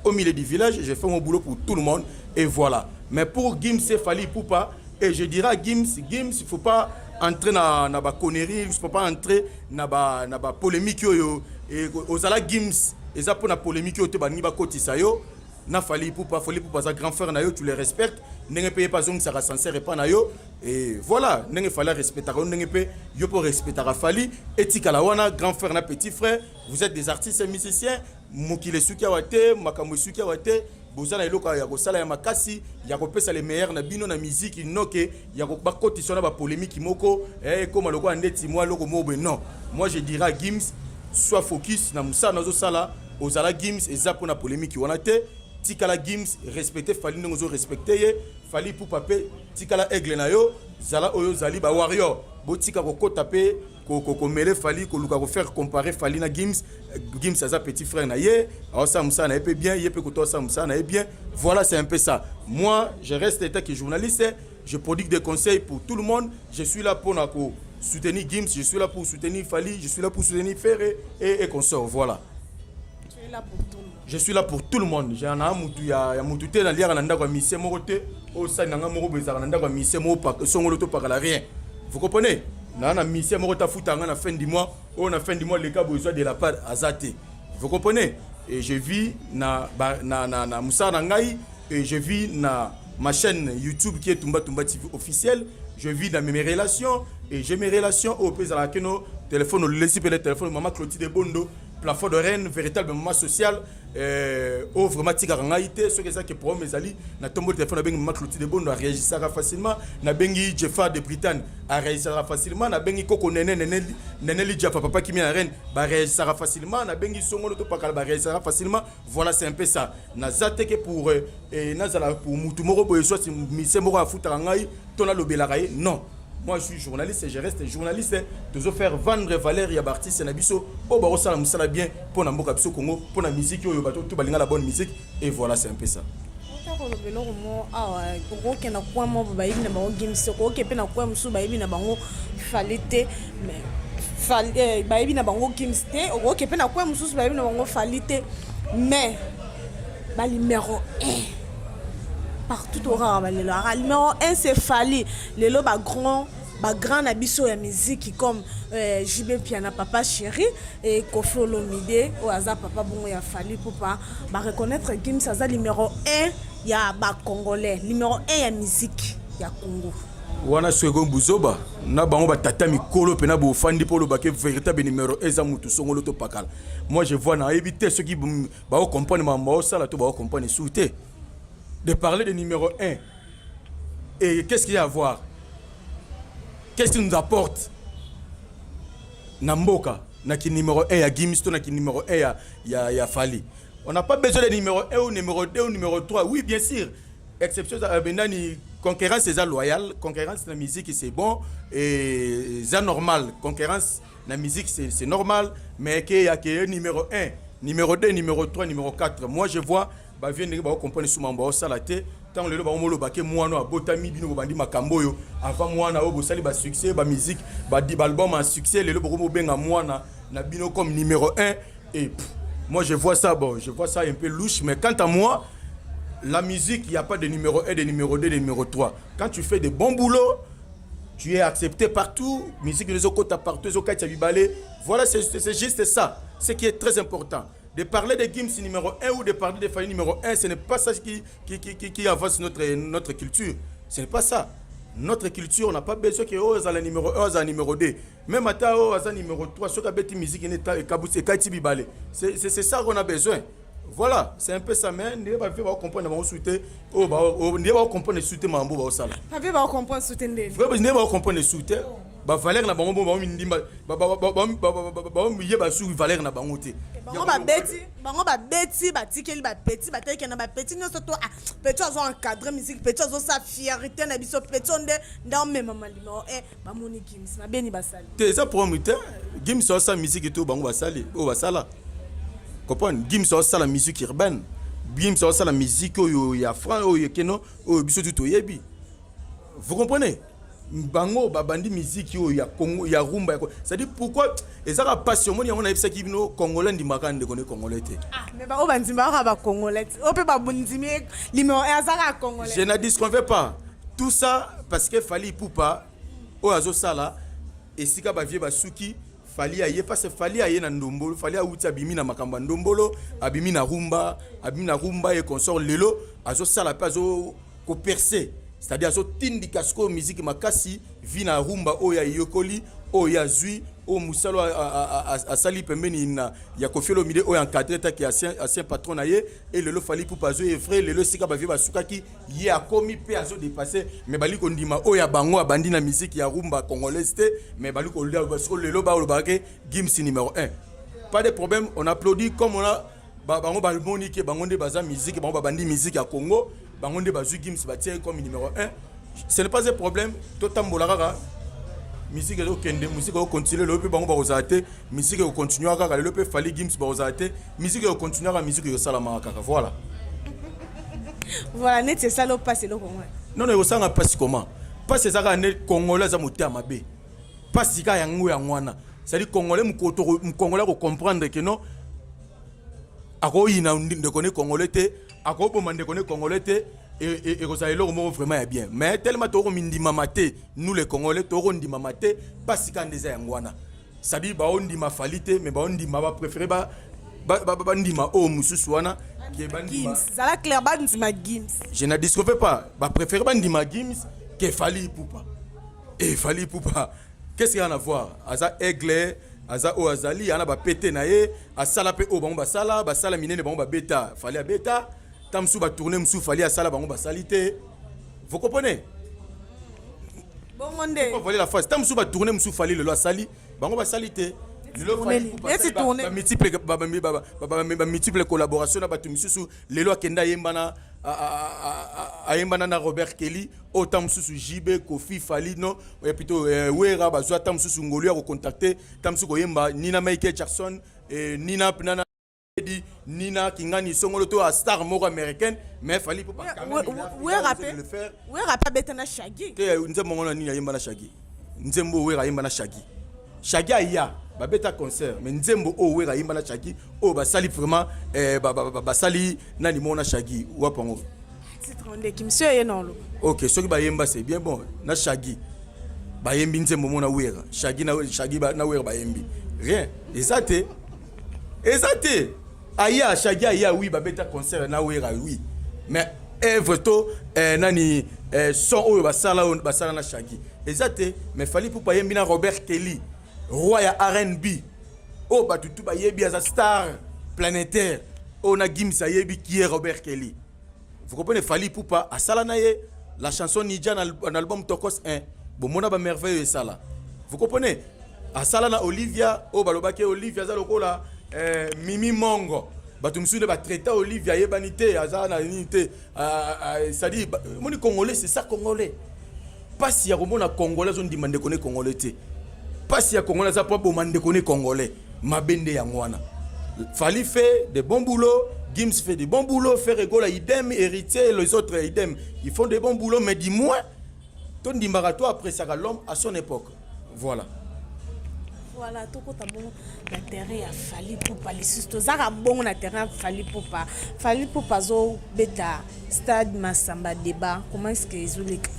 au milieu du village, je fais mon boulot pour tout le monde et voilà. Mais pour Gims et Fally Ipupa, et je dirais à Gims, Gims, il faut pas entrer na ba connerie, il faut pas entrer na ba polémique oyo. Et ozala Gims, eza mpona polémique oyo te balingi bakotisa yo na Fally Ipupa. Fally Ipupa aza grand frère na yo, tu le respectes ndenge mpe ye mpe azongisaka sincère epa na yo. Et voilà, ndenge Fally arespectaka yo, ndenge mpe yo mpe orespectaka Fally, etikala wana grand frère na petit frère. Vous êtes des artistes et musiciens. Mokili esuki awa te, makambo esuki awa te. Boza na eloko ya kosala ya makasi, ya kopesa le meilleur na bino na miziki, noke ya bakotisa na bapolémique moko ekóma lokola ndeti mwa eloko moko boye. Non, moi, je dirais à Gims, sois focus na mosala nazosala. Ozala Gims, eza mpona polémique wana te. Tikala Gims, respecte Fally ndenge ozorespecte ye. Fally Ipupa mpe, tikala aigle na yo, zala oyo ozali. Bawarrior, botika kokɔta mpe komele Fally, koluka kofaire comparer Fally na Gims. Gims aza petit frère na ye, aosala mosala na ye mpe bien, ye mpe koto asala mosala na ye bien. Voilà, c'est un peu ça. Moi, je reste état que journaliste, je prodigue des conseils pour tout le monde. Je suis là pour nako soutenir Gims, je suis là pour soutenir Fally, je suis là pour soutenir Ferre et consort. Voilà. Tu es là pour tout le monde. Je suis là pour tout le monde. J'ai na mutu ya mutu te, naliaka na ndako ya musicien moko te. Osali na nga moko boye, ezalaka na ndako ya musicien moko songolo to pakala, rien. Vous comprenez? Na musicien moko tafuta nga na fin du mois, oyo na fin du mois leka boye, ezwa de la part, aza te. Vous comprenez? Et je vis na mosala na ngai, et je vis na ma chaîne YouTube qui est Tumba Tumba TV officiel. Je vis dans mes relations et j'ai mes relations oyo mpe ezalaka keno téléphone, olesi mpe le téléphone. Mama Clotilde Bondo, plafond de reine, véritable maman sociale, oyo vraiment tikaka ngai te. Soki ezaki problème ezali, na tomboli téléphone, nabengi mama Clotilde Bondo, aréagisaka facilement. Nabengi Jeffa de Britagne, aréagisaka facilement. Nabengi koko Nene, Nene, Nene Lijafa, papa Kimi na reine, baréagisaka facilement. Nabengi Songolo to Pakala, baréagisaka facilement. Voilà, c'est un peu ça. Naza teke pour nazala pour mutu moko boye, soit musicien moko afutaka ngai to nalobelaka ye. Non, moi, je suis journaliste et je reste journaliste. Toujours faire vendre valeur ya baartiste na biso oyo bakosala mosala bien mpo na mboka biso Congo, mpo na musique oyo bato to balinga la bonne musique. Et voilà, c'est un peu ça. Koloba eloko mo awa, okokenda coin moko, bayebi na bango Gims, okoke mpe na coin mosusu, bayebi na bango Fally te. Mais bayebi na bango Gims te. Okoke mpe na coin mosusu, bayebi na bango Fally te. Mais banuméro 1 partout, tokaka balelo aka numéro 1, c'est Fally. Lelo bagrand na biso ya miziki comme JB Mpiana, papa chéri, et Koffi Olomide oyo aza papa bongo ya Fally Ipupa, bareconnaître Gims aza numéro 1 ya bacongolais, numéro 1 ya miziki ya Congo. Wana soki ekomi buzoba na bango batata mikolo mpena bofandi mpo olobaki véritable numéro eza mutu songolo to pakala. Moi, je vois, nayebi te soki baocomprendre makambo baosala to baocomprendre su te. De parler de numéro 1 et qu'est-ce qu'il y a à voir? Qu'est-ce qu'il nous apporte na mboka, na ki numéro 1 ya Gims to na ki numéro 1 ya Fally? On n'a pas besoin de numéro 1 ou numéro 2 ou numéro 3. Oui, bien sûr, exception nani, concurrence eza loyale. Concurrence na musique, c'est bon et eza normal. Concurrence na musique, c'est normal. Mais ke ya ke numéro 1, numéro 2, numéro 3, numéro 4, moi, je vois bavie ndenge bakocomprendre suma baosala te. Ntango lelo bango ke mwana abotami, bino bobandi makambo oyo avant mwana oyo bosali basuccès, bamusique, baalbum ya succès, lelo bokomi bobenga mwana na bino comme numéro 1. Et pff, moi, je vois ça, bon, je vois ça un peu louche. Mais quant à moi, la musique, il n'y a pas de numéro 1, de numéro 2, de numéro 3. Quand tu fais de bons boulots, Tu es accepté partout, musique ezokota partout, ezokati ya bibale. Voilà, c'est juste ça, ce qui est très important. De parler de Gims numéro 1 ou de parler de Fally numéro 1, ce n'est pas ça qui avance notre culture. Ce n'est pas ça. Notre culture, on n'a pas besoin que oh, le numéro 1, le numéro 2. Même ata oh, aza numéro 3, ce qui a musique ekati bibale. C'est ça qu'on a besoin. Voilà, c'est un peu ça, mais nous va comprendre bango souhaiter, oh ba nous va comprendre souhaiter mambo ba sala. Babe ba comprendre souhaiter ndeni. Vraiment, nous va comprendre souhaiter. Ba valeur na bango ba mindimba ba ba ba ba ba yeba su valeur na bango te. Bango babeti, batikeli bapeti, bateleki na bapeti nyonso to ah, petit azo encadre musique, petit azosala fierté na biso, petit nde nde omemama numéro 1. Bamoni Gims mabeni basali. Te, eza problème te. Gims osala musique to bango basali oyo basala, comprendre. Gims osala musique urbaine, Gims osala musique oyo ya franc, oyo ekeno, oyo biso tu toyebi. Vous comprenez? Bango babandi musique oyo ya Congo, ya rumba ya, c'est-à-dire pourquoi ezaka pasi. Omoni yango, nayebisaki bino, Congolais ndimaka ndeko ne Congolais te. Ah, mais bango bandimaka kaka Bacongolais te, oyo mpe bandimi numéro 1 azaka Congolais. Je ne disconviens pas tout ça, parce que Fally Ipupa oyo azosala esika bavieux basuki. Fally aye, parce que Fally aye na ndombolo. Fally awuti, abimi na makambo ya ndombolo, abimi na rumba, abimi na rumba ye consort. Lelo azosala mpe azo kopercer, c'est-à-dire azotindika sikoyo musique makasi vi na rumba oyo ayekoli, oyo azwi, oyo mosala asali pembeni na ya Koffi Olomide, oyo encadré taki ancien patron na ye. E lelo Fally Ipupa azo œuvrer lelo esika bavieux basukaki, ye akomi mpe azodépasser. Mais bali kondima oyo ya bango abandi na musique ya rumba congolaise te. Mais bali sikoyo lelo balobaka ke Gims numéro 1. Pas de problème, on applaudit. Comme on a bango bamoni ke bango nde baza musique, bango babandi musique ya Congo, bango nde bazwi Gims, batie comme numéro 1, ce n'est pas un problème. Totambola kaka, musique ezokende, musique ezocontinue. Lelo mpe bango bakozala te, musique ekocontinue kaka. Lelo mpe Fally, Gims bakozala te, musique ekocontinue kaka, musique ekosalamaka kaka. Voilà. Voilà, neti esali opasi eloko ngo. Non, ekosanga mpasi comment? Mpasi eza kaka nde Congolais aza motema mabe. Mpasi kaka yango, yango wana. C'est-à-dire Congolais, Congolais akocomprendre ke non, akoyina ndeko ne Congolais te, akoboma ndeko ne Congolais te. Ekozala eloko moko vraiment ya bien, mais tellement tokomindimama te, nous les Congolais tokondimama te. Mpasi kaka nde eza yango wana. C'est-à-dire baondima Fally te, mais baondima, bapréféré bandima oyo mosusu wana ke bandima. Zala clair, bandima Gims. Je ne disconfie pas. Bapréféré bandima Gims ke Fally Ipupa. E Fally Ipupa, qu'est-ce qu'il y a à voir? Aza aigle, aza oyo azali ana bapete na ye, asala mpe oyo bango basala, basala minene, bango babeta, Fally abeta ta mosusu, batourne mosusu Fally asala, bango basali te. Vous comprenez? Bongo nde. Voler la face, ta mosusu batourne mosusu Fally lelo asali, bango basali te. Lelo bamultiple collaboration na bato misusu. Lelo akenda ayembana, ayembana na Robert Kelly, oyo ta mosusu JB, Koffi, Fally, non, plutôt Wera, bazwa ta mosusu ngolu ya kocontacte, ta mosusu koyemba nina Michael Jackson, nina nana nina kingani songolo to a star moko américaine. Mais Fally po Wera mpe abeta na Shaggy. Te, nzembo ngo na nini ayemba na Shaggy? Nzembo oyo Wera ayemba na Shaggy, Shaggy aya babeta concert, mais nzembo oyo Wera ayemba na Shaggy, oyo basali vraiment, basali nani moko na Shaggy, wapi yango? Ndeki monsieur ye na oloba. Ok, soki bayemba, c'est bien bon. Na Shaggy bayembi nzembo moko na Wera, Shaggy na Shaggy na Wera bayembi rien, eza te, eza te. Aya Shaggy aya, oui, babeta concert na Wera, oui, mais œuvre to nani, son oyo basala, oyo basala na Shaggy eza te. Mais Fally Ipupa ayembi na Robert Kelly, roi ya R&B, oyo bato tu bayebi, aza star planétaire, oyo na Gims ayebi qui est Robert Kelly. Vous comprenez? Fally Ipupa asala na ye la chanson Nidja na album Tokos 1, bomona bamerveille oyo esala. Vous comprenez? Asala na Olivia, oyo balobaki Olivia aza lokola Mimi Mongo. Bato mosusu nde batraita Olivia, ayebani te, aza na nini te. C'est-à-dire moni Congolais, c'est ça Congolais. Mpasi ya komona Congolais azondima ndeko ne Congolais te. Mpasi ya Congolais aza mpo aboma ndeko ne Congolais, mabe nde yango wana. Fally fait de bons boulot, Gims fait de bons boulot, Ferre Gola idem, Héritier, les autres idem, ils font de bons boulot. Mais du moins tondimaka, to appréciaka l'homme à son époque. Voilà. Voilà, tokota bongo na terrain ya Fally Ipupa lisusu. Tozaka bongo na terrain ya Fally Ipupa. Fally Ipupa azobeta stade Masamba Débat. Comment est ce que ezoleka?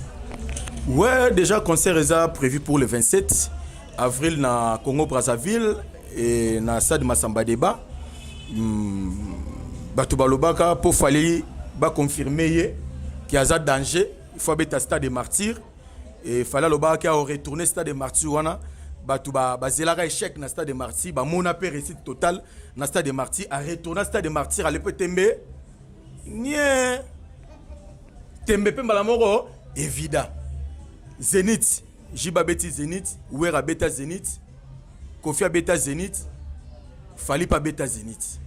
Ouais, déjà concert eza prévu pour le 27 avril na Congo Brazzaville et na stade Massamba Débat. Bato balobaka mpo Fally baconfirme ye ki aza danger, il faut abeta stade de Martyr. Et Fally alobaka aretourne stade de Martyr wana. Bato bazelaka échec na stade de Martyr, bamona mpe réussite totale na stade de Martyr. Aretourne stade de Martyr, ale mpe tembe nie tembe mpe mbala moko évida. Zénith, Jiba abeti Zénith, Wer abeta Zénith, Kofi abeta Zénith, Fally mpe abeta Zénith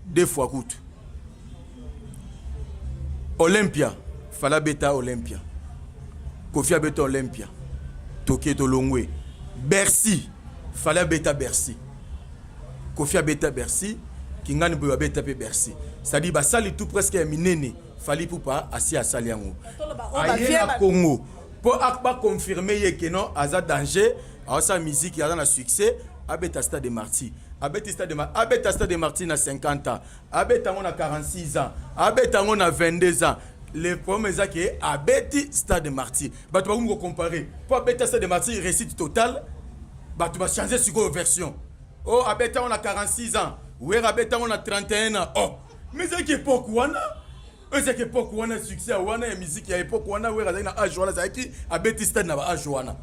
deux fois kutu. Olympia, Fally abeta Olympia, Kofi abeta Olympia. Toke tolongwe Bercy, Fally abeta Bercy, Kofi abeta Bercy, Kingani boyo abeta mpe Bercy. C'est-à-dire basali tout presque ya minene, Fally Ipupa asi asali yango. Aye na Congo mpo baconfirme ye ke non, aza danger, aosala musique, aza na succès, abeta stade de Martyr. Abeti stade de, abeta stade de Martyr na 50 ans, abeta yango na 46 ans, abeta yango na 22 ans. Le problème eza ke abeti stade de Martyr, bato bakomi kocompare mpo abeta stade de Martyr, réussite totale. Bato bachange sikoyo version: o oh, abeta yango na 46 ans, Wer abeta yango na 31 ans. Oh, mais ezalaki époque wana, oyo ezalaki époque wana, succès ya wana ya musique ya époque wana. Wer azalaki na age wana, azalaki abeti stade na baage wana.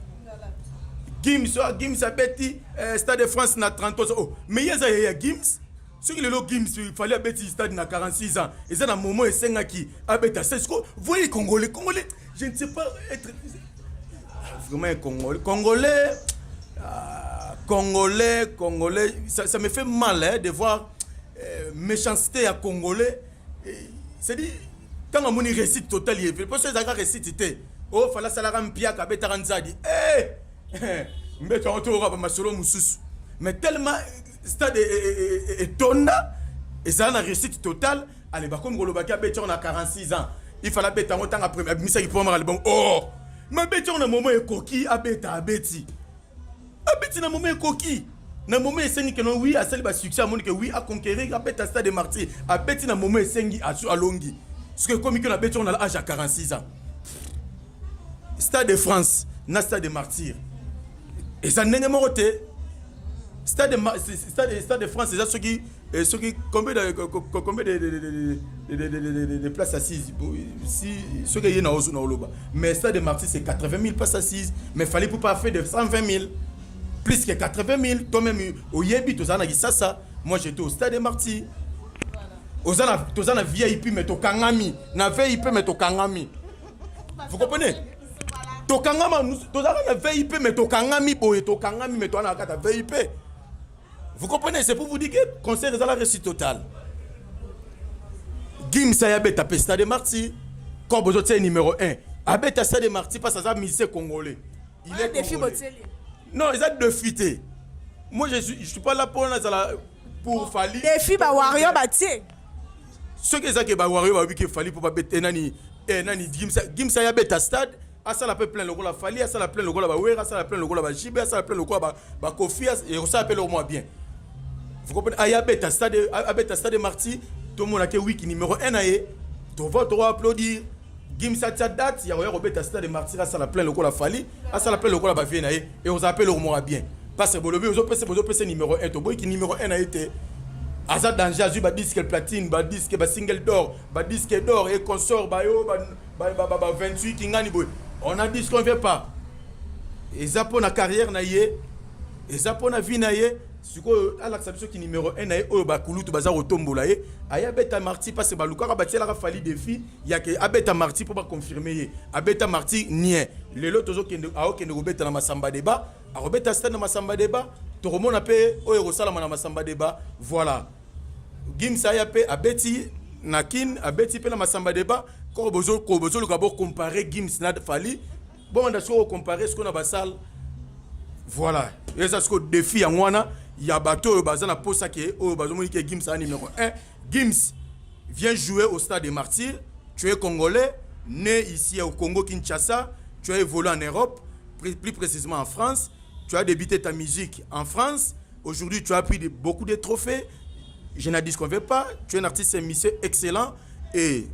Gims, Gims abeti Stade de France na 33. Oh, mais ye eza ye ya Gims. Soki lelo Gims, Fally abeti stade na 46 ans, eza na moment esengaki abeta stade. Siko voyez, Congolais, Congolais, je ne sais pas être vraiment un Congolais, Congolais, Congolais, Congolais, ça me fait mal, hein, de voir méchanceté ya Congolais. C'est-à-dire ntango amoni réussite totale, ye mpo so ezalaka réussite te. O Fally asalaka mpiaka, abetaka nzadi, eh! Mbeto yango toyoka bamasolo mosusu, mais tellement stade etonda, ezala na réussite totale. Ale bakomi kolobaki abeti yango na 46 ans, il fallait abeta yango ntango abimisaki premier album. Oh, mais abeti yango na moment ekoki abeta, abeti, abeti na moment ekoki, na moment esengi ke non, oui, asali basuccès, amoni ke oui, aconquérir, abeta stade de Martyr. Abeti na moment esengi, alongi. Soki ekomi ke na abeti yango na age ya 46 ans, Stade de France na stade de Martyr eza ndenge moko te. Stade de France eza soki combien de places assises, si soki eye na ozo na oloba. Mais stade de Martyr, c'est 80 000 places assises, mais Fally Ipupa fait de 120 000, plus que 80 000. Toi-même oyebi, tozala na Kisasa, moi j'étais au stade de Martyr, toza na VIP, mais tokangami na VIP, mais tokangami, vous comprenez, tokangama, tozalaka na VIP, mais tokangami boye, tokangami, mais toza na kati ya VIP, vous comprenez. C'est pour vous dire que concert eza la réussite totale. Gims aya abeta mpe stade de Martyr. Quand bozotia numéro 1, abeta stade de Martyr parce aza musicien congolais. Il est défi. Non, eza défi te. Moi je suis pas là pour nazala pour Fally. Défi bawario batie. Soki ezaki bawario bayebi ke Fally mpo babete nani, nani, Gims aya abeta stade, asala mpe plein lokola Fally, asala plein lokola bawera, asala plein lokola bajibe, asala plein lokola bakofi, ekosala mpe eloko mwa bien, vous comprenez. Aya abeta stade, abeta stade Martyr, tomonake wiki numéro 1 na ye, tova toko applaudir. Gims atia date ya koya kobeta stade Martyr, asala plein lokola Fally, asala plein lokola bavie na ye, ekozala mpe eloko moko bien. Parce que bolobi ozopesa numéro 1, toboyiki numéro 1 na ye te. Aza danger, azwi badisque platine, badisque, basingle d'or, badisque d'or et consort, bayo ba 28 kingani boye. On a dit ce qu'on veut pas, eza mpo na carrière na ye, eza mpo na vie na ye. Sikoyo alakisa biso ki numéro 1 na ye oyo bakulutu baza kotombola ye. Aye abeta Martyr parce balukaka batielaka Fally défi yake abeta Martyr mpo baconfirme ye. Abeta Martyr nien. Lelo tozokende, aokende kobeta na Masamba Débat, akobeta stade na Masamba Débat, tokomona mpe oyo ekosalama na Masamba Débat. Voilà, Gims aya mpe abeti na Kine, abeti mpe na Masamba Débat. Koko bozoluka bocompare Gims na Fally, bomanda sikoyo kocompare sikoyo na basale. Voilà, eza sikoyo défi yango wana ya bato oyo baza na posa ke oyo bazomoni ke Gims aza numéro 1. Gims, viens jouer au stade des Martyrs. Tu es Congolais, né ici au Congo Kinshasa, tu as évolué en Europe, plus précisément en France. Tu as débuté ta musique en France. Aujourd'hui, tu as pris beaucoup de trophées, je n'en dis qu'on veut pas. Tu es un artiste, un musicien excellent et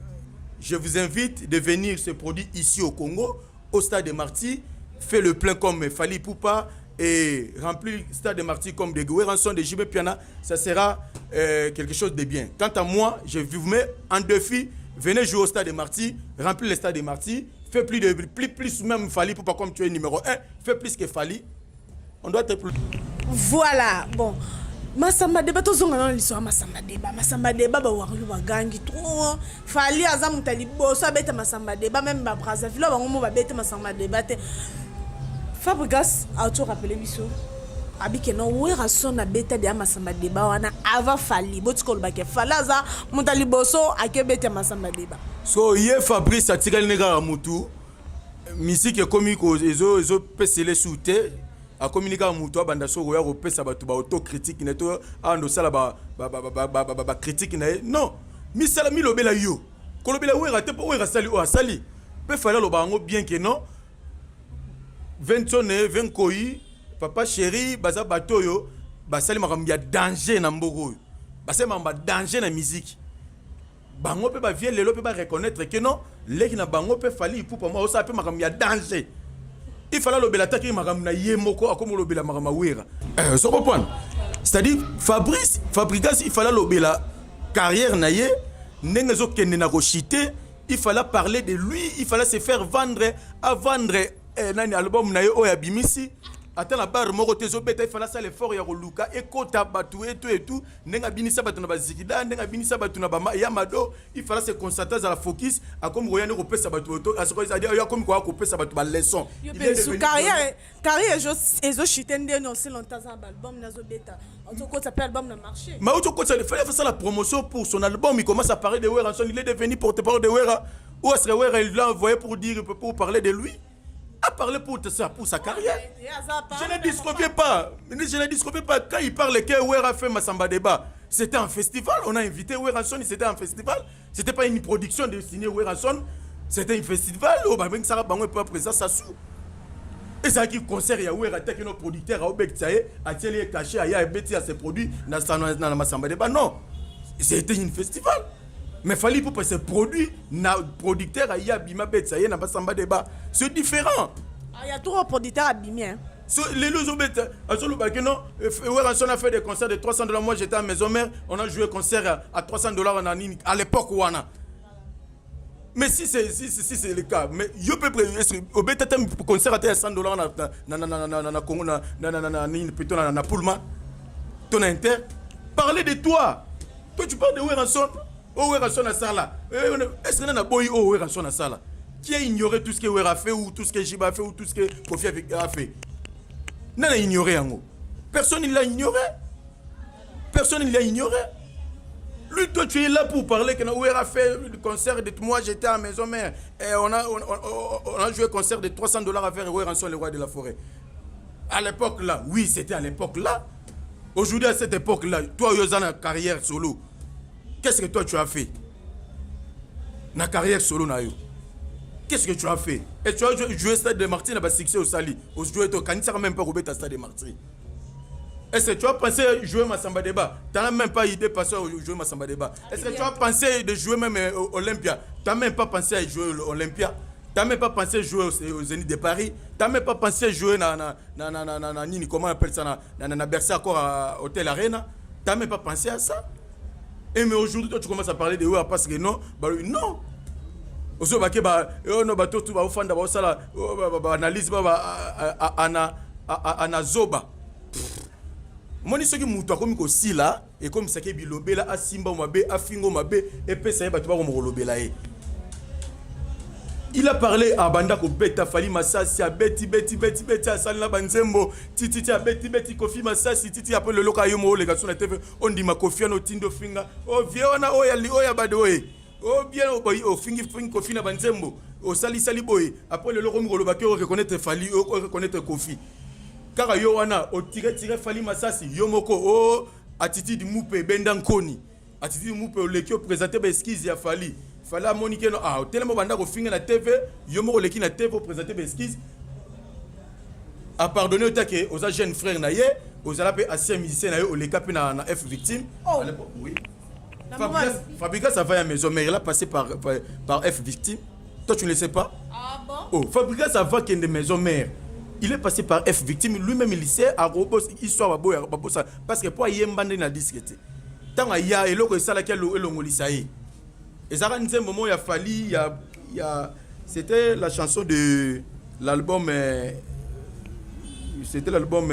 je vous invite de venir se produire ici au Congo. au stade de Martyrs, fait le plein comme Fally Ipupa et remplir le stade de Martyrs comme de Werrason, de JB Mpiana, ça sera quelque chose de bien. Quant à moi, je vous mets en défi, venez jouer au stade de Martyrs, remplir le stade de Martyrs, fais plus de plus, plus même Fally Ipupa comme tu es numéro 1, fais plus que Fally. On doit être plus. Voilà, bon. Masamba Débat, tozonga na liso ya Masamba Débat. Masamba Débat, bawarriors bagangi trop. Fally aza moto ya liboso abeta Masamba Débat, même baBrazzaville bango mo babeta Masamba Débat te. Fabregas auto rappeler biso abike no Werrason abeta deya Masamba Débat wana avant Fally. Botika olobake Fally aza moto ya liboso akebeta Masamba Débat. So ye Fabrice atikali ne kaka mutu misike ekomi ezopesele su te. Akomi ni kaka mutu abanda soki oya kopesa bato baautocritique na ye to anda osala bacritique na ye. Non, misala milobela yo kolobela Wera te, mpo Wera asali oyo asali mpe Fally aloba yango bien ke non, Ventone Venkoi, Papa Chéri, baza bato oyo basali makambo ya danger na mboka oyo, basali makambo ya danger na musique. Bango mpe bavieux lelo mpe bareconnaître ke non, leki na bango mpe Fally Ipupa mwa osala mpe makambo ya danger. Il fallait alobela ataki makambo na ye moko, akomi olobela makambo ya Wera. So comprendre, c'est-à-dire Fabrice Fabregas, il fallait alobela carrière na ye ndenge ezokende na kochuter. Il fallait parler de lui, il fallait se faire vendre, avendre nani album na ye oyo abimisi ata na bar moko te ezobeta. Il fallait asala effort ya koluka ekota bato etu etu ndenge abinisa bato na bazikida, ndenge abinisa bato na yamado. Il fallait se concentrer, azala focus. Akomi koya nde kopesa bato, akomi koya kopesa bato baleçon. Carrière ezochuter ndeni aussi longtemps aza na baalbum nazobeta, ozokota mpe album na marché. Mais ozokota, il fallait faire la promotion pour son album. Il commence à parler de Werrason, il est devenu porte-parole de Wera. Où est-ce que Wera, il l'a envoyé pour dire, pour parler de lui? A parlé pour ça, pour sa carrière. Je ne disconviens pas. Je ne disconviens pas. Quand il parle que Wera fait Massamba Débat, c'était un festival. On a invité Werrason, c'était un festival. C'était pas une production de signer Werrason. C'était un festival. Oh, bah, ça, bango pas présent, ça sous. Ezalaki concert ya Wera ataki no producteur aobekisa ye, atieli ye cachet, aya ebeti ya ses produits na Masamba Débat. Non, c'était une festival. Mais Fally pour se produit na producteur aya abima betisa ye na Masamba Débat, c'est différent. Ah, il y a trop producteur abimi, hein. So, lelo ozobeta, azolobaki non, Werrason a fait des concerts de 300 dollars. Moi, j'étais à Maison Mère, on a joué concert à 300 dollars na nini à l'époque wana. Mais si c'est le cas, mais yo peut obeta ta concert à 100 dollars na na na na na na na Congo, na na na na nini, plutôt na Pullman ton inter. Parler de toi, toi tu parles de Werrason. Oh, Werrason na sala, est-ce que na boy, oh, Werrason na sala qui a ignoré tout ce que Wera a fait ou tout ce que JB a fait ou tout ce que Kofi a fait? Nana ignoré yango? Personne ne l'a ignoré, personne ne l'a ignoré. Lui, toi, tu es là pour parler que Wera a fait le concert de moi, j'étais à la Maison Mère. Et on a joué concert de 300 dollars avec Werrason, le roi de la forêt. À l'époque là, oui, c'était à l'époque là. Aujourd'hui, à cette époque là, toi, tu as carrière solo. Qu'est-ce que toi tu as fait? Na carrière solo na yo. Qu'est-ce que tu as fait? Et tu as joué Stade de Martyrs, na succès osali. Joué to kanisa même pas kobeta Stade de Martyrs. Est-ce que tu as pensé jouer Massamba Débat? Tu n'as même pas idée de passer à jouer Massamba Débat. Est-ce que tu as pensé de jouer même Olympia? Tu n'as même pas pensé à jouer Olympia. Tu n'as même pas pensé jouer au Zénith de Paris. Tu n'as même pas pensé jouer na, na, na, na, na, na, na, nini, comment on appelle ça, na, na, na, na Bercy encore à Hôtel Arena. Tu n'as même pas pensé à ça. Et mais aujourd'hui, toi, tu commences à parler de ouais, parce que non, bah, non. Ozobake ba oh no, bato tu baofanda baosala baanalyse ba ana ana zoba. Omoni soki moto akomi kosila, ekomisaki bilobela, asimba mabe, afingo mabe, epesa ye bato bakoma kolobela ye. Il a parlé, abanda kobeta Fally masasi, abeti beti beti beti, asali na banzembo tititi, abeti beti Kofi masasi titi. Apres lelo kaka yo mo oleka so na TV, ondima Kofi wana, otindi ofinga o vie wana oyo oyo ya bade oye o bien ofingi fingi Kofi na banzembo, osalisali boye. Apres lelo okomi koloba ke oreconnaître Fally, oreconnaître Kofi. Kaka yo wana otire tire Fally masasi yo moko o attitude mupe ebenda nkoni, attitude mupe oleki oprésente baexcuse ya Fally. Fally amoni ke no, ah, otelema obanda kofinga na TV, yo moko oleki na TV oprésente baexcuse, apardonne yo take oza jeune frère na ye, ozala mpe ancien musicien na ye, oleka mpe na F Victime. Oh. Oui. Fabregas, ça va à la maison, mais il a passé par F Victime. Toi, tu ne le sais pas? Ah bon? Oh, Fabregas, avant qu'il y ait Maison Mère, il est passé par F Victime. Lui-même, il sait à robot histoire baboya babosa, parce que po ayemba nde na disque te. Ntango aya, eloko esalaki elongolisa ye ezalaka nzembo moko ya Fally ya, c'était la chanson de l'album, c'était l'album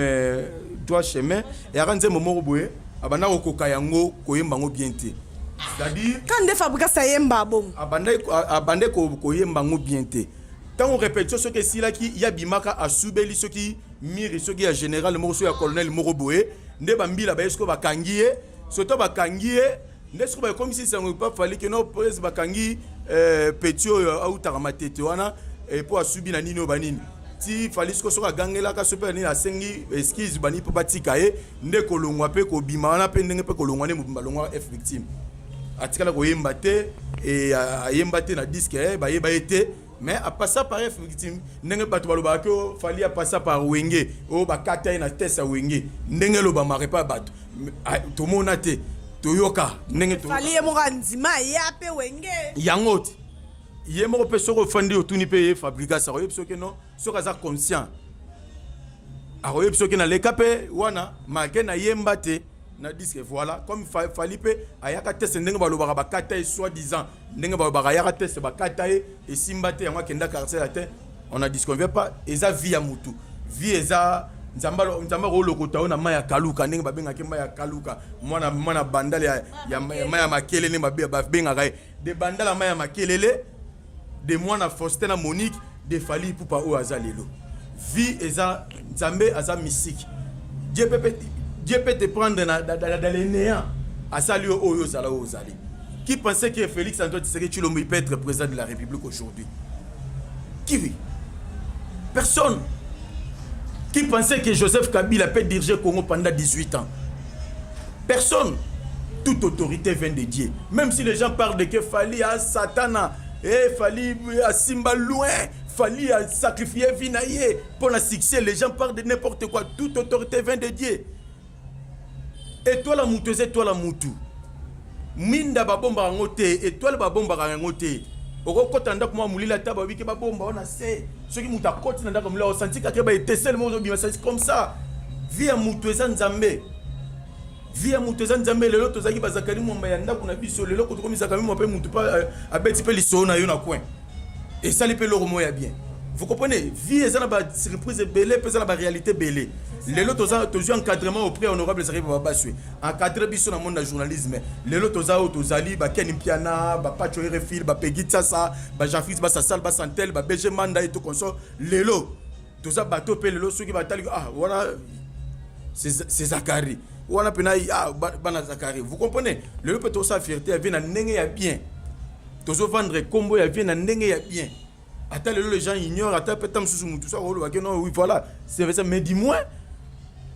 Droit Chemin. Eyaka nzembo moko boye, abanda kokoka yango koyemba yango bien te, c'est-à-dire Quand nde Fabregas ayemba bongo? Abande koyemba yango bien te. Ntango répétition soki esilaki, ye abimaka, asubeli soki miri, soki ya général moko, soki ya colonel moko boye. Nde bambila baye, soki bakangi ye, soto bakangi ye nde soki bakomisi sango pa Fally ke no prese bakangi petit oyo autaka Matete wana mpo asubi na nini oyo banini ti Fally. Siko soki agangelaka so mpe nini, asengi excuse bani mpo batika ye. Nde kolongwa mpe kobima wana mpe ndenge mpe kolongwa nde mobimba alongwa F Victime, atikala koyemba te. E ayemba te na disque, bayeba ye te, mais apassa par F Victime. Ndenge bato balobaka ke o Fally apassa par Wenge, oyo bakata ye na tese ya Wenge, ndenge elobamaka epa bato. Tomona te, toyoka ndenge Fally ye moko andima aya mpe Wenge. Yango te, ye moko mpe soki ofandi otuni mpe ye Fabregas, akoyebi soki non, soki aza conscient, akoyebi soki naleka mpe wana malgré nayemba te na disque. Voilà, comme Fally mpe ayaka tese, ndenge balobaka bakata ye, soi disant ndenge balobaka ayaka tese, bakata ye, esimba te, yango akenda Quartier Latin. On a disconvient pas, eza vie ya mutu, vie eza Nzambe. Nzambe akolokota oyo na mai ya kaluka, ndenge babengaki mai ya kaluka, mwana mwana Bandale ya mai ya makelele, babengaka ye de Bandala mai ya makelele, de mwana Faustin na Monique, de Fally Ipupa oyo aza lelo. Vie eza Nzambe, aza mystique. Dieu peut te prendre dans le néant, asali yo oyo ozala, oyo ozali. Qui pensait que Félix Antoine Tshisekedi Tshilombo peut être président de la République aujourd'hui? Qui? Personne. Qui pensait que Joseph Kabila peut diriger Congo pendant 18 ans? Personne. Toute autorité vient de Dieu. Même si les gens parlent de que Fally a Satana, et Fally a simba loin, Fally a sacrifié vie na ye pour la succès, les gens parlent de n'importe quoi. Toute autorité vient de Dieu. Étoile ya mutu eza étoile ya mutu. Minda babombaka yango te, étoile babombaka yango te. Okokɔta na ndako mwa molili, ata babiki babomba wana se soki moto akɔti na ndako molili, osanti kaka baetesele moko ozobima. C'est comme ça, vie ya mutu eza Nzambe, vie ya moto eza Nzambe. Lelo tozalaki bazakali mwamba ya ndako na biso, lelo kotokomi Zakali mwamba mpe motu mpe abeti mpe lisolo na yo na coin, esali mpe eloko moko ya bien. Vous comprenez? Vie eza na basurprise ebele mpe eza na baréalité ebele. Lelo toza tozwi encadrement auprès honorable Zakari Babaswe, encadré biso na monde ya journalisme. Lelo toza oyo tozali, bakeni Mpiana, bapacho Erefil, bapegi Tsasa, bajean-fils, basasal, basantel, babg Manda et tout consort. Lelo toza bato mpe lelo soki batali, ah wana c'est Zakari wana mpena, ah, bana Zakari. Vous comprenez? Lelo mpe tozosala fierté ya vie na ndenge ya bien, tozovendre nkombo ya vie na ndenge ya bien. Ata lelo les gens ignorent, ata mpe ta mosusu motu so akolobaki non, oui, voilà, c'est vrai ça, mais du moins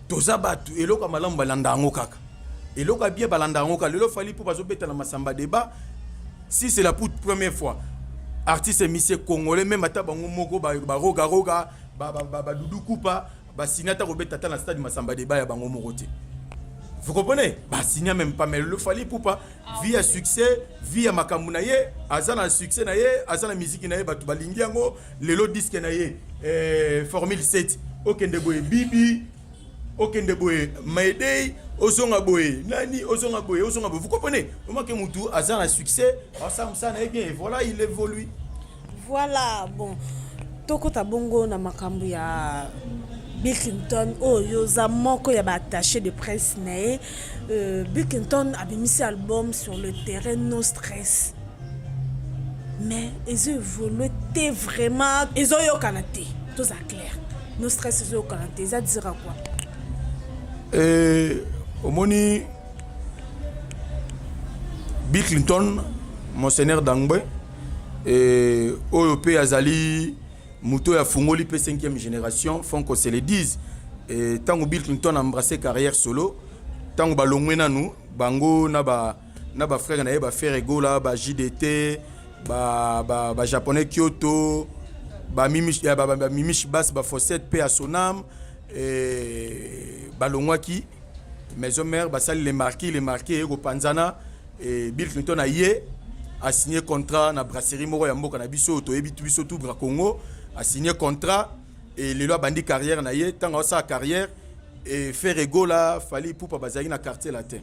toza bato eloko ya malamu balanda yango kaka, eloko ya bien balanda yango kaka. Lelo Fally mpo bazobeta na Masamba Débat, si c'est la toute première fois artiste musicien congolais, même ata bango moko barogaroga, badudu kupa, basini ata kobeta ata na stade Masamba Débat ya bango moko te. Vous comprenez? Basinia même pas. Mais le Fally Ipupa, vie ya succès, vie ya makambo na ye, aza na succès na ye, aza na musique na ye, bato balingi yango. Lelo disque na ye Formule 7, okende boye bibi, okende boye Mayday, ozonga boye nani, ozonga boye, ozonga boye. Vous comprenez? Omake mutu aza na succès, asala mosala na ye bien et voilà, il évolue. Voilà, bon, tokota bongo na makambo ya Bill Clinton oyo oza moko ya baattaché de presse na ye. Bill Clinton abimisi album Sur le terrain, No Stress, mais ezo évolue te vraiment, ezoyokana te. Toza clair, No Stress ezoyokana te, eza dira quoi? Omoni Bill Clinton, monseigneur Dangbe, oyo mpe azali moto oyo afungoli mpe 5e génération, faut qu'on se le dise. Ntango Bill Clinton embrassé carrière solo, ntango balongwe nanu bango na ba na bafrère na ye, bafrère Egola, ba JDT, bajaponais ba Kyoto, bamimish ba, ba, ba, bas, bafossette mpe ya Sonam, balongwaki Maison Mère, basali Les Marquis. Les Marquis eye kopanzana. Bill Clinton aye. Asigné contrat na brasserie moko ya mboka na biso, toyebi biso tout Bra Congo. Asigné contrat et lelo abandi carrière na ye. Ntango asala carrière e, Ferre Gola, Fally Ipupa bazalaki na Quartier Latin,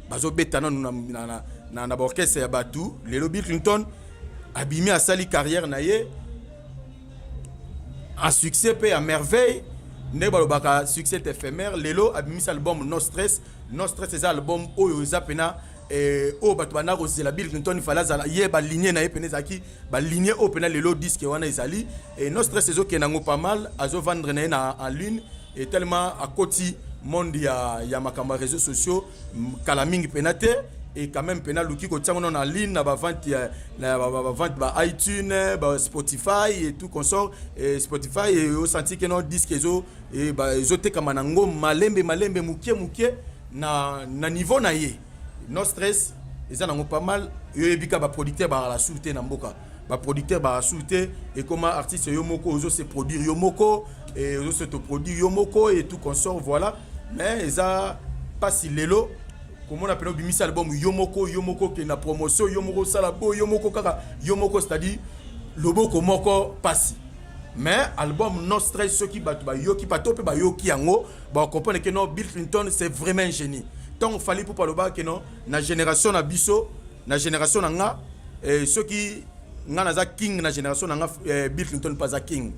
bazobeta nanu na baorchestre ya bato. Lelo Bill Clinton abimi, asali carrière na ye en succès mpe ya merveille. Ndenge balobaka, succès est éphémère. Lelo abimisi album No Stress. No Stress eza album oyo eza mpena oyo bato banda kozela. Bill Clinton, Fally azala ye, baligne na ye pene ezalaki baligne oyo mpena. Lelo disque wana ezali No Stress, ezokende yango pas mal, azovendre na ye na en ligne et tellement akoti monde ya makambo ya réseaux sociaux kala mingi mpena te. Et quand même mpena aluki kotia ngo na ligne na bavente ya na bavente ba iTunes, ba Spotify et tout consort. Et Spotify, et osenti ke no disque ezo ezotekama nango malembe malembe, moke moke na niveau na ye. No Stress eza nango pas mal. Oyebi ka baproducteur bakala su te na mboka, baproducteur bakala su te. Ekoma artiste yo moko ozo se produire yo moko, ozo se te produire yo moko et tout consort, voilà. Mais eza mpasi lelo komona mpena obimisi album yo moko, yo moko okende na promotion yo moko, osala bo yo moko, kaka yo moko, c'est-à-dire loboko moko pasi. Mais album No Stress, soki bato bayoki, bato mpe bayoki yango, bacomprendre ke non, Bill Clinton, c'est vraiment un génie. Ntango Fally Ipupa alobaka ke non, na génération na biso, na génération na nga, soki nga naza king na génération na nga, Bill Clinton mpe aza king.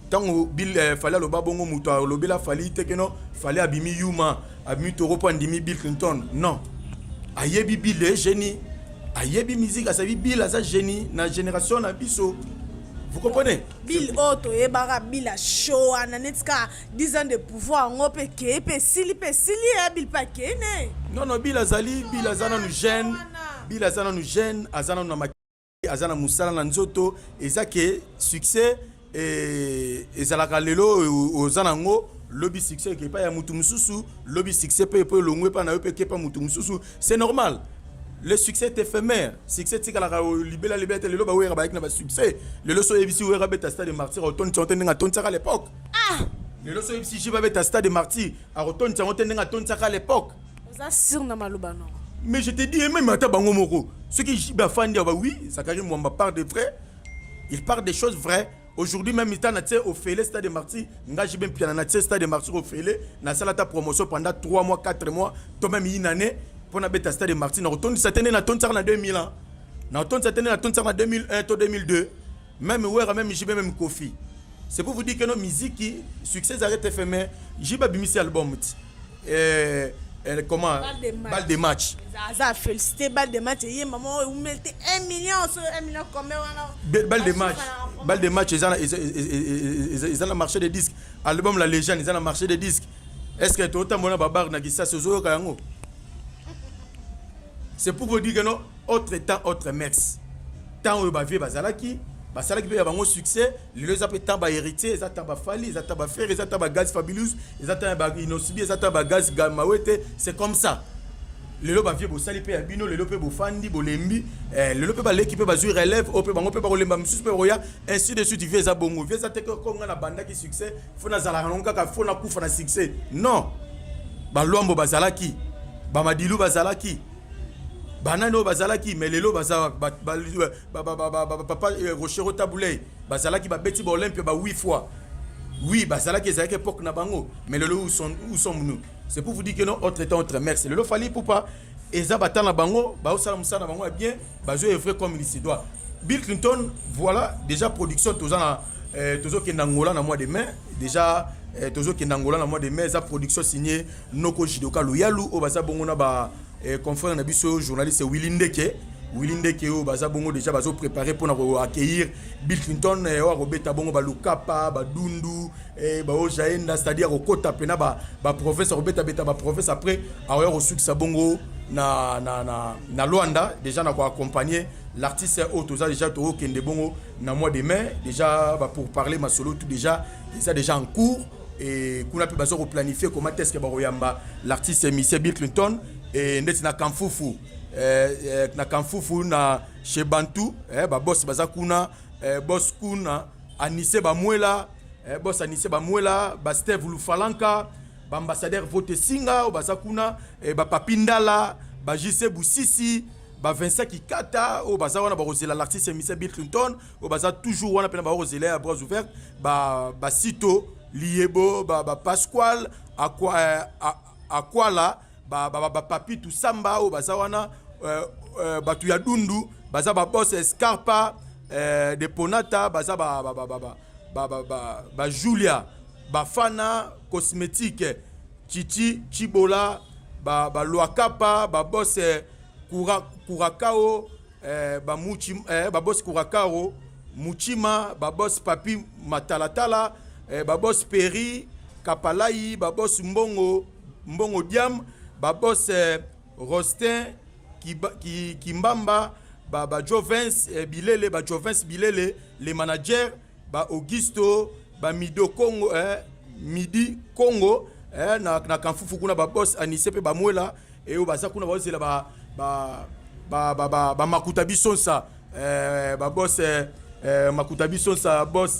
Ntango Bill Fally aloba bongo, moto alobela Fally te ke non, Fally abimi yuma, abimi toro mpo andimi Bill Clinton. Non, ayebi Bill e génie, ayebi musique, asabi Bill aza génie na génération na biso, vous comprenez? Bill oyo toyebaka, Bill ashow wana neti kaka 10 ans de pouvoir yango mpe ekei mpe esili mpe esili ya Bill mpe akei ne. Non, Bill azali, Bill aza nanu jeune, Bill aza nanu jeune, aza nanu na maki, aza na mosala na nzoto. Eza ke succès ezalaka lelo oza nango, lobi succès eke epai ya mutu mosusu, lobi succès mpe epo elongwe epai na yo mpe eke epai mutu mosusu. C'est normal, le succès est éphémère. Succès etikalaka libela libela te. Lelo bawera bayaki na basuccès. Lelo so oyebisi Wera abeta Stade Martyr, akotonisa yango te ndenge atonisaka à l'époque. Lelo so oyebisi JB abeta Stade Martyr, akotonisa yango te ndenge atonisaka à l'époque. Oza sûr na maloba nango? Mais je te dis, même ata bango moko, soki JB afandi awa, oui, Zakari Mwamba parle de vrai, il parle des choses vraies. Aujourd'hui même ita na tie ofele Stade Martyr, nga JB Mpiana na tie Stade Martyr ofele, nasala ta promotion pendant 3 mois, 4 mois to même une année mpo nabeta Stade Martyr, nakotondisa te nde natondisaka na 2000 ans, nakotondisa te nde natondisaka na 2001 to 2002. Même Wera, même JB, même Kofi. C'est pour vous dire que no musique, succès ezalaki éphémère. JB abimisi album ti comment? Balle de match. Balle de match. Aza félicité. Balle de match eyemba moko eumeli te, 1 million, so 1 million combien wana? Balle de match, balle de match eza na marché de disque. Album La Légende eza na marché de disque. Est ce que totambola na babar na Kisasi, ozoyoka yango? C'est pour vous dire que non, autre temps, autre mœurs. Temps oyo bavieux bazalaki, basalaki mpe ya bango succès. Lelo eza mpe temps bahéritier, eza temps baFally, eza temps baFerre, eza temps bagaz Fabulous, eza temps ya baInnoss'B, eza temps bagaz Mawete. C'est comme ça. Lelo bavieux bosali mpe ya bino, lelo mpe bofandi, bolembi. Lelo mpe baleki mpe bazwi relève oyo mpe bango mpe bakolemba, mosusu mpe bakoya, ainsi de suite. Vie eza bongo. Vie eza te ko nga nabandaki succès, fo nazalaka nango kaka, fo nakufa na succès. Non, balwambo bazalaki, bamadilu bazalaki, banani oyo bazalaki, mais lelo baza papa Rochereau, Tabu Ley bazalaki, babeti baOlympia ba 8 fois. Oui, bazalaki, ezalaki époque na bango. Mais lelo où sommes-nous? C'est pour vous dire que non, autre temps, autre mœurs. Lelo Fally Ipupa eza bata na bango, baosala mosala na bango ya bien, bazo œuvrer comme il se doit. Bill Clinton, voilà déjà production. Toza na tozokende Angola na mois de mai déjà. Tozokende Angola na mois de mai. Eza production signé Noko Jidoka Loyalu oyo baza bongo na ba confrère na biso journaliste Willy Ndeke, Willy Ndeke oyo baza bongo déjà bazopréparé mpona koaccueillir Bill Clinton oyo akobeta bongo balukapa, badundu, baojaenda, c'est-à-dire akokota mpena baprovince, akobetabeta baprovince. Après akoya kosukisa bongo na Luanda. Déjà na koaccompagner l'artiste oyo toza déjà, tokokende bongo na mois de mai déjà pour parler masolo tout déjà eza déjà en cours. Et kuna mpe baza koplanifier comment est-ce que bakoyamba l'artiste monsieur Bill Clinton. Et ndeti na Kamfufu, na Kamfufu na chez Bantu, baboss baza kuna, boss kuna Anise Bamwela, boss Anise Bamwela, baSteve Lufalanka, baambassadeur Vote Singa oyo baza kuna, bapapi Ndala, baJC Busisi. Ba Vincent Kikata oyo baza wana, bakozela l'artiste musicien Bill Clinton, oyo baza toujours wana mpena, bakozela ya bras ouvert. Basito Liyebo, ba Pasquale Akwala, bapapi Tusamba oyo baza wana, bato ya Dundu baza, babos Escarpa de Ponata baza, ba Julia Bafana Cosmétique, Chichi Chibola, Balwakapa, babos Kurakao, babos Kurakao Muchima, babos Papi Matalatala, babos Peri Kapalai, babos Mbongo Mbongo Diam, babos Rostin Kimbamba, ba Jovens Bilele, ba Jovens Bilele les managers, ba Augusto, ba Mido Congo, Midi Congo, na Kamfufu kuna, babos Anise mpe bamwela eyo baza kuna, bazozela bamakuta bisonsa, babos Makuta Bisonsa, bos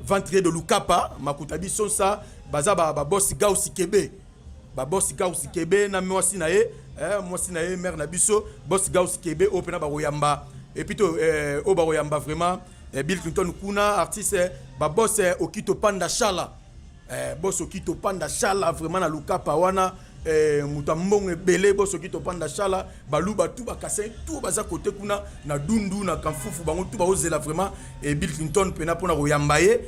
Ventrier de Lukapa, Makuta Bisonsa, baza babos Gausi Kebe, babos Gausi Kebe na mwasi na ye, mwasi na ye, mare na biso, bos Gausi Kebe, oyo mpena bakoyamba et puis to oyo bakoyamba vraiment Bill Clinton kuna, artiste, babos Okito Panda Shala, bos Okito Panda Shala, vraiment na Lukapa wana, moto ya mbongo ebele, bos Okito Panda Shala. Baluba tu, bakasai tu baza kote kuna na Dundu, na Kamfufu, bango tu baozela vraiment Bill Clinton mpena mpona koyamba ye,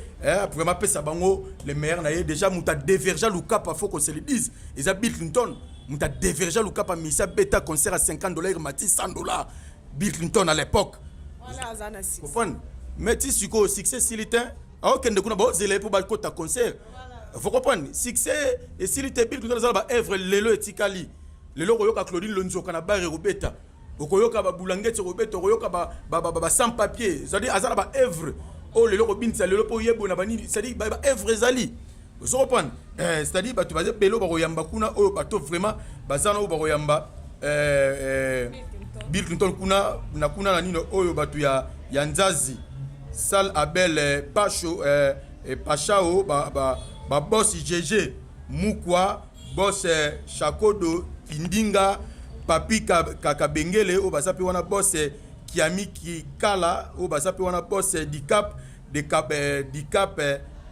vraiment apesa bango le meilleur na ye. Déjà moto adévierger Lukapa, faut qu'on se le dise, eza Bill Clinton moto adévierger Lukapa. Misi abeta concert à 50 $, mati 100 $, Bill Clinton à l'époque. Comprendre? Mais ti sikoyo succès esili te, aokende kuna, baozela ye mpo bakota concert. Faut comprendre, succès esili te. Bill Clinton aza na baœuvre lelo etikali. Lelo okoyoka Claudine Lonzoka na bar ekobeta, okoyoka babulangeti ekobeta, okoyoka ba sans papier, c'est-à-dire aza na baœuvre oyo lelo kobinisa lelo mpo oyebo na banini, c'est-à-dire baœuvre ezali. Ozo comprendre? C'est-à-dire bato baza ebele oyo bakoyamba kuna, oyo bato vraiment baza na oyo bakoyamba Bill Clinton kuna na kuna na nini, oyo bato ya Nzazi Sal Abel, Pasho, Pachao, baboss ba GG Mukwa, boss Shakodo Kindinga, Papi Kakabengele oyo baza mpe wana, boss Kiami Kikala oyo baza mpe wana, boss Dicap de Cap, Dicap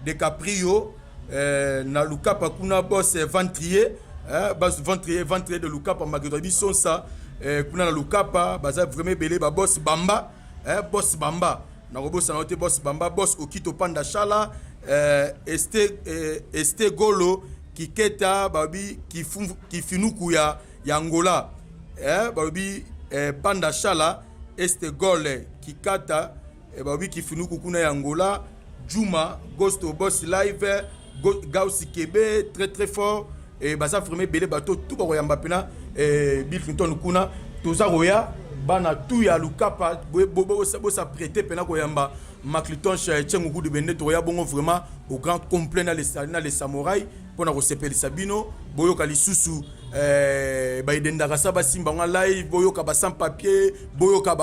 de Caprio, na Lukapa kuna, boss Ventrier, boss Ventrier, Ventrier de Lukapa, Maketo Bisonsa, kuna na Lukapa baza vraiment ebele, baboss Bamba, boss Bamba, nakobosana te, boss Bamba, boss Okito Panda Shala, Este Golo Kiketa, babi Kifinuku ya Angola, balobi Panda Shala, Este Gol Kikata, balobi Kifinuku kuna ya Angola, Juma Gosto, boss live Gausi Kebe, très très fort. Baza vraiment ebele, bato tu bakoyamba mpena Bill Clinton kuna. Toza koya, bana tu ya Lukapa, bos'apprêter mpena koyamba Maclinton Tchengukudu Bende. Tokoya bongo vraiment au grand complet na les samouraï mpona kosepelisa bino. Boyoka lisusu baedendaka sa basimba ngo live, boyoka ba sans papier, boyoka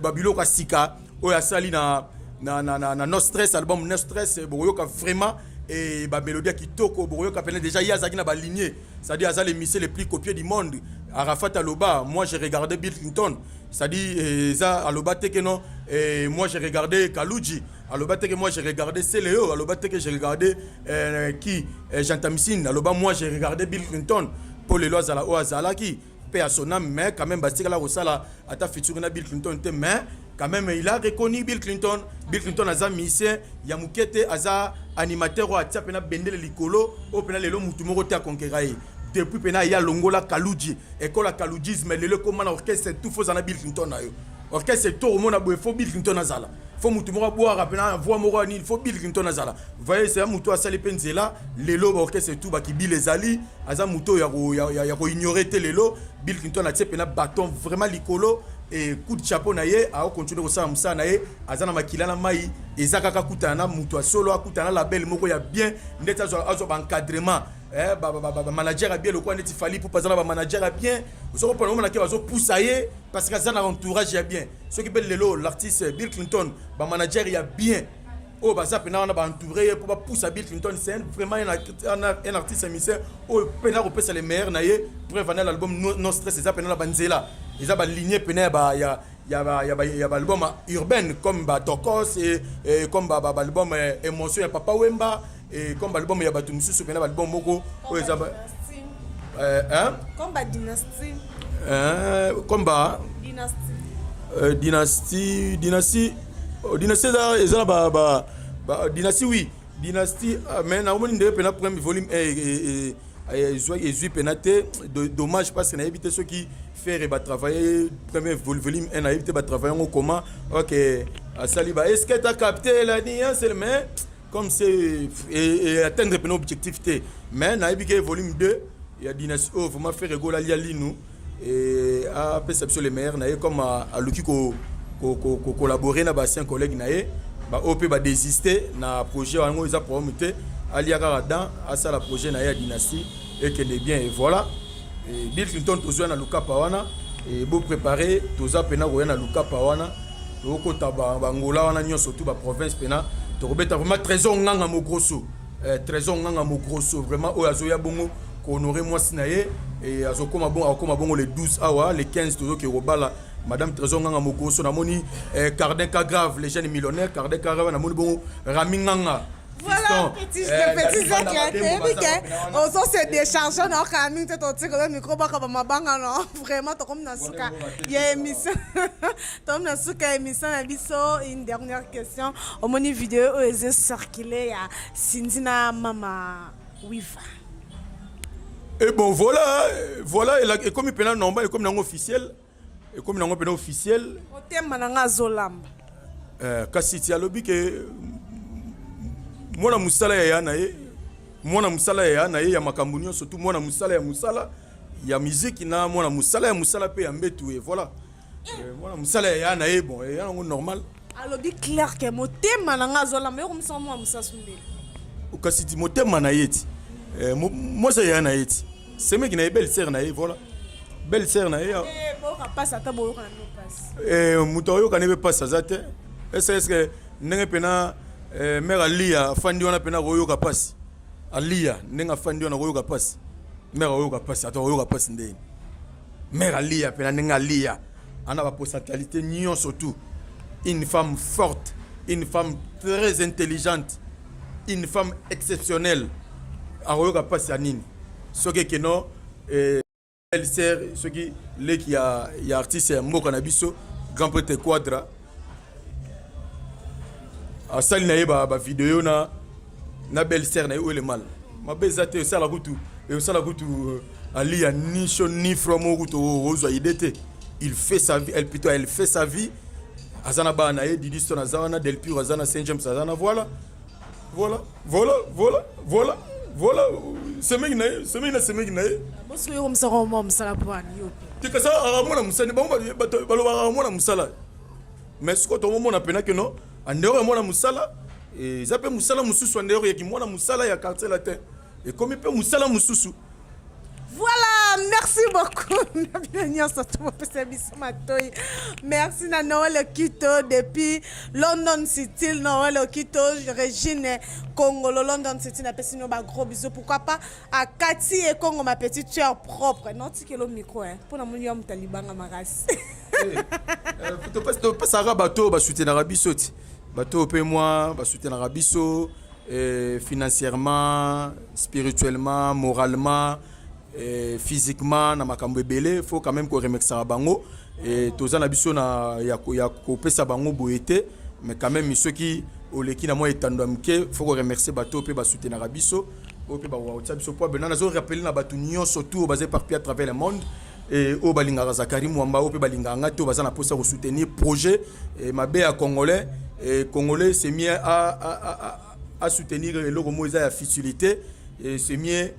babiloko ya sika oyo asali na No Stress, album No Stress. Bokoyoka vraiment e bamélodie ya kitoko, bokoyoka pene déjà ye azalaki na balignée, c'est-à-dire aza le musicien le plus copié du monde. Arafat aloba: "Moi, j'ai regardé Bill Clinton." C'est-à-dire eza aloba te ke non, moi j'ai regardé Kaluji, aloba te ke moi j'ai regardé Celeo, aloba te ke j'ai regardé qui, Jantamisine. Aloba: "Moi, j'ai regardé Bill Clinton." Mpo lelo azala oyo azalaki mpe ya son âme, mais quand même batikala kosala ata featuring na Bill Clinton te, mais quand même il a reconnu Bill Clinton. Bill Clinton aza musicien ya moke te, aza animateur oyo atia mpena bendele likolo, oyo mpena lelo mutu moko te akonkera ye. Depuis mpena ye alongola Kaluji, ekole ya kalujisme, lelo ekóma na orchestre tout faut na Bill Clinton na yo. Orchestre to omona boye, faut Bill Clinton azala, faut mutu moko abwaka mpena voix moko ya nini, faut Bill Clinton azala. Voyez, c'est mutu asali mpe nzela. Lelo baorchestre tout bakibila ezali, aza mutu oyo ya koignore te. Lelo Bill Clinton atie mpena bâton vraiment likolo e coup de chapeau na ye. Aokontinue kosala mosala na ye, aza na makila na mai, eza kaka akutana na moto ya solo, akutana na label moko ya bien, ndeti azwa baencadrement, bamanager ya bien, lokola neti Fally Ipupa aza na bamanager ya bien. Ozokopona omonake bazopusa ye parce que aza na entourage ya bien. Soki mpe lelo l'artiste Bill Clinton, bamanager ya bien oyo baza mpena wana, baentouré ye mpo bapusa Bill Clinton. C'est vraiment un artiste musicien oyo mpena kopesa le meilleur na ye. Preuve ana, l'album No Stress eza mpena na banzela. Eza ba lignée pene ya ba ya ya ba ya ba ya ba album urbaine comme ba Tokos et comme ba ba album émotion ya Papa Wemba et comme ba album ya bato mosusu pena ba album moko oyo eza ba hein? Comme ba dynastie. Comme ba dynastie. Dynastie, dynastie, oh, dynastie eza eza na ba ba, ba dynastie, oui, dynastie, mais naomoni ndenge pena premier volume ezwi pena te. Dommage, parce que nayebi te soki faire batravaille premier volume 1, nayebi te batravaille yango comment. Ok, asali ba, est-ce que t'as capté la nuance? Mais comme c'est et atteindre pena objectif te. Mais nayebi ke volume 2 ya dynastie oyo, vraiment Ferre Gola alia linu et apesa biso le meilleur na ye, comme aluki kocollaborer na baancien collègue na ye, baoyo mpe badésiste na projet yango, eza problème te. Alia kaka dan asala projet na ye ya dynastie, ekende bien et voilà. Et Bill Clinton, tozwa na Lukapa wana e bopréparé, toza mpena koya na Lukapa wana, tokokota bangola wana nyonso, tu baprovince mpena tokobeta. Vraiment, Trésor Nganga Mogroso, Trésor Nganga Mogroso, vraiment oyo azoya bongo kohonorer mwasi na ye e azokoma bongo, akokoma bongo le 12 awa, le 15 tozoke kobala madame Trésor Nganga Mogroso. Namoni Cardin Cagrave, le jeune millionnaire Cardin Cagrave, namoni bongo Rami Nganga. Voilà, petit, le petit Zach, toyebi ke ozo se décharge na okala mingi te, totikolo micro baka bamabanga. No, vraiment, tokomi na suka ya émission, tokomi na suka ya émission na biso. Une dernière question: omoni video oyo eza circule ya Cindy na mama Wiva? Et bon, voilà, voilà, ekomi mpena normal, ekomi nango officiel, ekomi nango mpena officiel. Motema na nga azolamba. Kasi ti alobi ke mwana mosala ya ya na ye, mwana mosala ya ya na ye ya makambo nyonso tu, mwana mosala ya mosala ya miziki na mwana mosala ya mosala mpe ya mbetu, e voilà. Mwana mosala ya ya na ye, bon, eya nango normal. Alobi clair ke motema na nga azolamba, yokomisa mwa mosasu ndele. Kasi ti motema na ye ti mwasi ya ya na ye ti semeki na ye, belle sœur na ye, voilà, belle sœur na ye. Boyoka mpasi, ata boyoka na bino mpasi. Moto ayoka nde mpe mpasi aza te. Est-ce ndenge mpena mare alia afandi wana mpena akoyoka mpasi? Alia ndenge afandi wana akoyoka mpasi? Mare akoyoka mpasi? Ata akoyoka mpasi ndeni mare alia mpena ndenge alia ana bapotentialité nyonso tout, une femme forte, une femme très intelligente, une femme exceptionnelle, akoyoka mpasi ya nini? Soki ekeno belle sœur, soki leki ya artiste ya mboka na biso, grand prêtre Quadra, asali na ye bavideo na belle sœur na ye oyo, le mal mabe eza te. Esala kutu, esala kutu alia ni chaud ni froid moko kutu ozwa idée te. Il fait sa vie, elle plutôt, elle fait sa vie, aza na bana na ye. Didi Stone aza wana, Delpure aza na Saint James aza na, voilà, voilà, voilà, voilà, voilà, voilà, semeki na ye, semeki na semeki na ye. Bosoki yokomisaka mwa mosala mpo ani yo mpe? Te, kasi akamona mosala, bango bato balobaka akamona mosala, mais sikoyo tokomona mpena keno andehors ya mwana mosala eza mpe mosala mosusu, andehors yaki mwana mosala ya Quartier Latin ekomi mpe mosala mosusu. Voilà, merci beaucoup. Na bino nyonso tobopesa biso matoi. Merci na Noël Okito depuis London City, Noël Okito, Régine Kongolo, London City, napesi bino ba gros bisous. Pourquoi pas à Kati et Congo, ma petite sœur propre. Non, tikelo micro, hein. Pour na moni ya mutalibanga makasi. Topesaka bato oyo basoutenaka biso ti bato oyo mpe mwa basoutenaka biso financièrement, spirituellement, moralement, physiquement, na makambo ebele, faut quand même koremerciaka bango. Toza na biso na ya kopesa bango boye te, mais quand même soki oleki na mwa etando ya moke, faut koremercier bato oyo mpe basoutenaka biso, oyo mpe bakotia biso po bena. Nazo rappeler na bato nyonso tu oyo baza éparpillé à travers le monde e oyo balingaka Zakari Mwamba, oyo mpe balingaka nga te, oyo baza na mposa kosoutenir projet mabe ya congolais. E congolais, c'est mieux à soutenir eloko moko eza ya futilité, et c'est mieux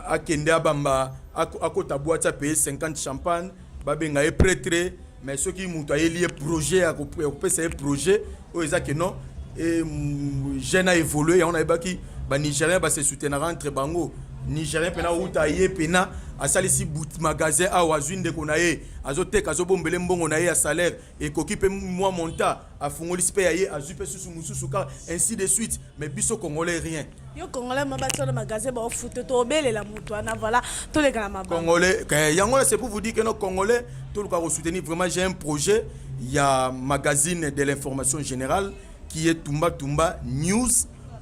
akende abamba akota boîte, apaye 50 champagne, babenga ye prêtre. Mais soki moto ayeli ye projet ya kopesa ye projet oyo eza ke non, jeune a évolué, yango nayebaki banigérien base soutenaka entre bango. Nigérien mpena outa ye mpena asalisi but magasin awa, azwi ndeko na ye azoteka, azobombele mbongo na ye ya salaire, ekoki mpe mwa monta, afungolisi mpe ya ye, azwi mpe susu mosusu kaka, ainsi de suite. Mais biso congolais, rien. Yo Congolais ma batia na magasin baofute to obelela moto wana. Voilà, toleka na mabanga. Congolais yango là, c'est pour vous dire que nos Congolais, toluka soutenir. Vraiment, j'ai un projet, il y a magazine de l'information générale qui est Tumba Tumba News,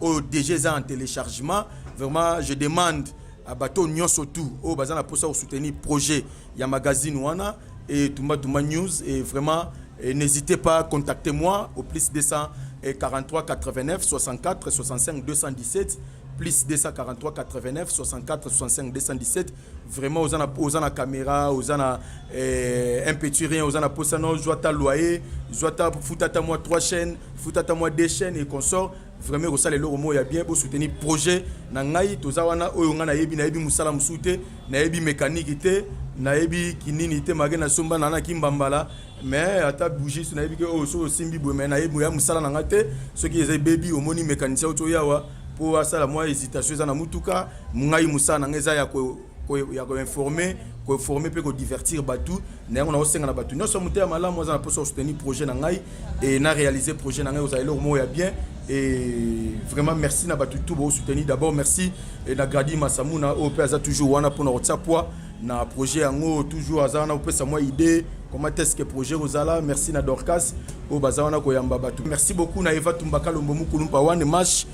au DG eza en téléchargement. Vraiment, je demande à bato nyonso tout oyo baza na mposa soutenir projet ya magazine wana et Tumba Tumba News et vraiment et n'hésitez pas à contacter moi au plus 243 89 64 65 217, plus 243 89 64 65 217. Vraiment, oza na caméra, oza na un petit rien, oza na posa no zwa ta loyer, zwa ta futa ta moi trois chaînes, futa ta moi deux chaînes et consort. Vraiment, kosala eloko moko ya bien, bosoutenir projet na ngai. Toza wana, oyo ngai nayebi, nayebi mosala mosusu te, nayebi mécanique te, nayebi kinini te, make nasomba na kimbambala, mais ata bougie so nayebi ke oyo soki osimbi boye, mais nayebi ya mosala na ngai te. Soki eza ebebi, omoni mécanicien oti oyawa mpo asala mwa hésitation eza na mutuka. Ngai mosala na ngai eza ya koinformer, koinformer mpe kodivertir bato na yango. Naosenga na bato nyonso motema malamu aza na mposa kosoutenir projet na ngai e na réaliser projet na ngai, ozala eloko moko ya bien. Et vraiment, merci na bato tout bosoutenir. D'abord merci na Gradi Masamuna oyo mpe aza toujours wana mpona kotia poids na projet yango, toujours aza wana kopesa mwa idée comment est-ce que projet kozala. Merci na Dorcas oyo baza wana koyamba bato. Merci beaucoup na Eva Tumbaka Lombo Mukulumpa wane match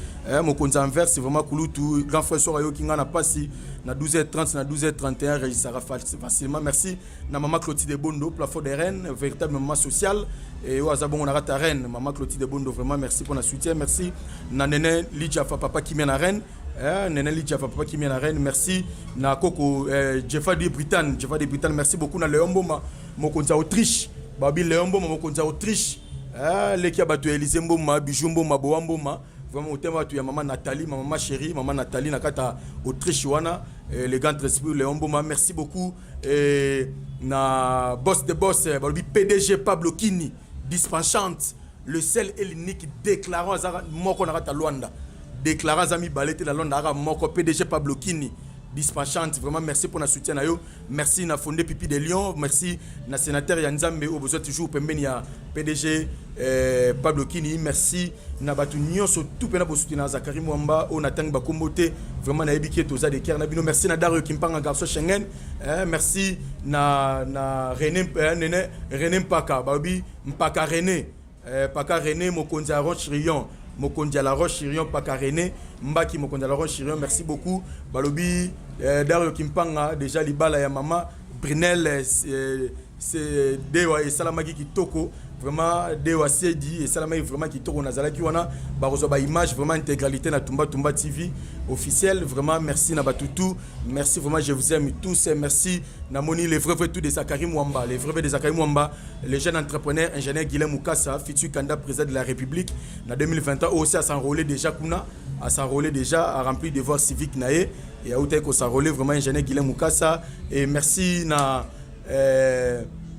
mokonzi Anvers. Vraiment, kulutu grand frère, soki ayoki ngai na pasi na 12h30 na 12h31, régissara facilement. Merci na mama Clotilde Bondo, plafond de reine, véritable maman sociale et oyo aza bongo na kati ya reine, mama Clotilde Bondo. Vraiment, merci pour na soutien. Merci na Nene Lidjafa, papa Kimia na reine, Nene Lidjafa, papa Kimia na reine. Merci na koko Jeffa de Britagne, Jeffa de Britagne. Merci beaucoup na Léon Mboma, mokonzi ya Autriche. Babi Léon Mboma, mokonzi ya Autriche, leki ya bato ya Élysée Mboma, Bijou Mboma, Boa Mboma. Vraiment, motema bato ya mama Nathalie, ma mama chérie, mama Nathalie na kati ya Autriche wana, le grand esprit Léon Mboma. Merci beaucoup na boss de boss, balobi PDG Pablo Kini Dispensante, le seul et l'unique déclarant aza moko na kati ya Lwanda, déclarant aza mibale te na Lwanda, aka moko, PDG Pablo Kini Dispensante. Vraiment, merci pour la soutien na yo. Merci na Fondé Pipi de Lyon, merci na sénateur ya Nzambe oyo bozwa toujours pembeni ya PDG Pablo Kini. Merci na bato nyonso tout mpena bosoutenir na Zakari Mwamba oyo natangi bakombo te. Vraiment, nayebi ke toza de cœur na bino. Merci na Dario Kimpanga, garçon Schengen, merci na René, Nene, René Mpaka, balobi Mpaka René, Paka René, mokonzi ya Roche Rion, mokonzi ya La Roche Chirion, Paka René Mbaki, mokonzi ya La Roche Chirion. Merci beaucoup. Balobi Dario Kimpanga, déjà libala ya mama Brinel dewa esalamaki kitoko. Vraiment, dewa sedi esalamaki vraiment kitoko, nazalaki wana. Bakozwa baimage vraiment intégralité na Tumba Tumba TV officiel. Vraiment, merci na bato tout. Merci vraiment, je vous aime tous et merci. Namoni les vrais vrais tout de Zakari Mwamba, les vrais vrais de Zakari Mwamba, les jeunes entrepreneurs, ingénieur Guilain Mukasa, futur candidat président de la République na 2021, aussi à s'enrôler déjà kuna, à s'enrôler déjà, à remplir devoir civique na ye et à ko s'enrôler. Vraiment, ingénieur Guilain Mukasa. Et merci na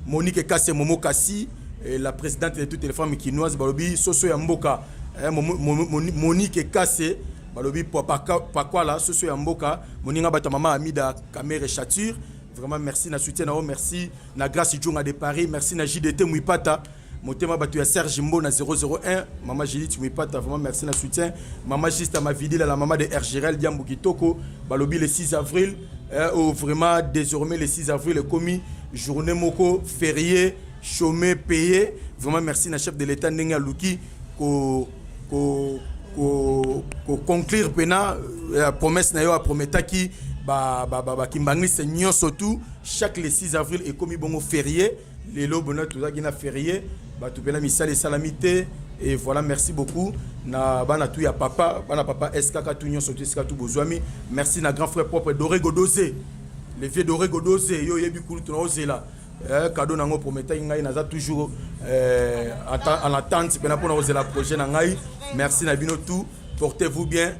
Monique Kasse, Momo Kassi, et la présidente de toutes les femmes kinoises, balobi soso ya mboka, Monique Kasse, balobi Pakwala, soso ya mboka, moninga bato mama Amida Kamere Chature. Vraiment, merci na soutien na yo. Merci na Grâce Djonga de Paris. Merci na JDT Muipata, motema bato ya Serge Mbo na 001, mama Judith Muipata. Vraiment, merci na soutien. Mama Juste Mavidila, la mama de Ergerel Diambu Kitoko. Balobi le 6 avril, oh, vraiment, désormais le 6 avril ekomi journée moko férié, chômé payé. Vraiment, merci na chef de l'État ndenge aluki ko conclure pena promesse na yo aprometaki bakimbangiste nyonso tout. Chaque le 6 avril ekomi bongo férié. Lelo bona tozalaki na férié, bato mpena misala esalami te. Et voilà, merci beaucoup na bana tu ya papa, bana papa SKK tu nyonso tu esika tu bozwami. Merci na grand frère propre Doré Godose, le vieux Doré Godose. Yo oyebi kulutu na ozela cadeau nango prometaki ngai, naza toujours en attente mpena mpona kozela projet na ngai. Merci na bino tout, portez-vous bien,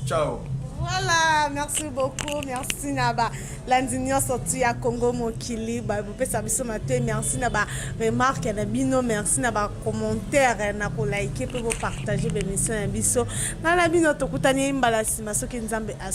ciao. Voilà, merci beaucoup. Merci na ba landi nyonso tu ya Congo Mokili ba bopesa biso mate. Merci na ba remarque na bino, merci na ba commentaire, na ko liker pe bo partager ba émission ya biso. Nga na bino tokutani mbala nsima soki Nzambe.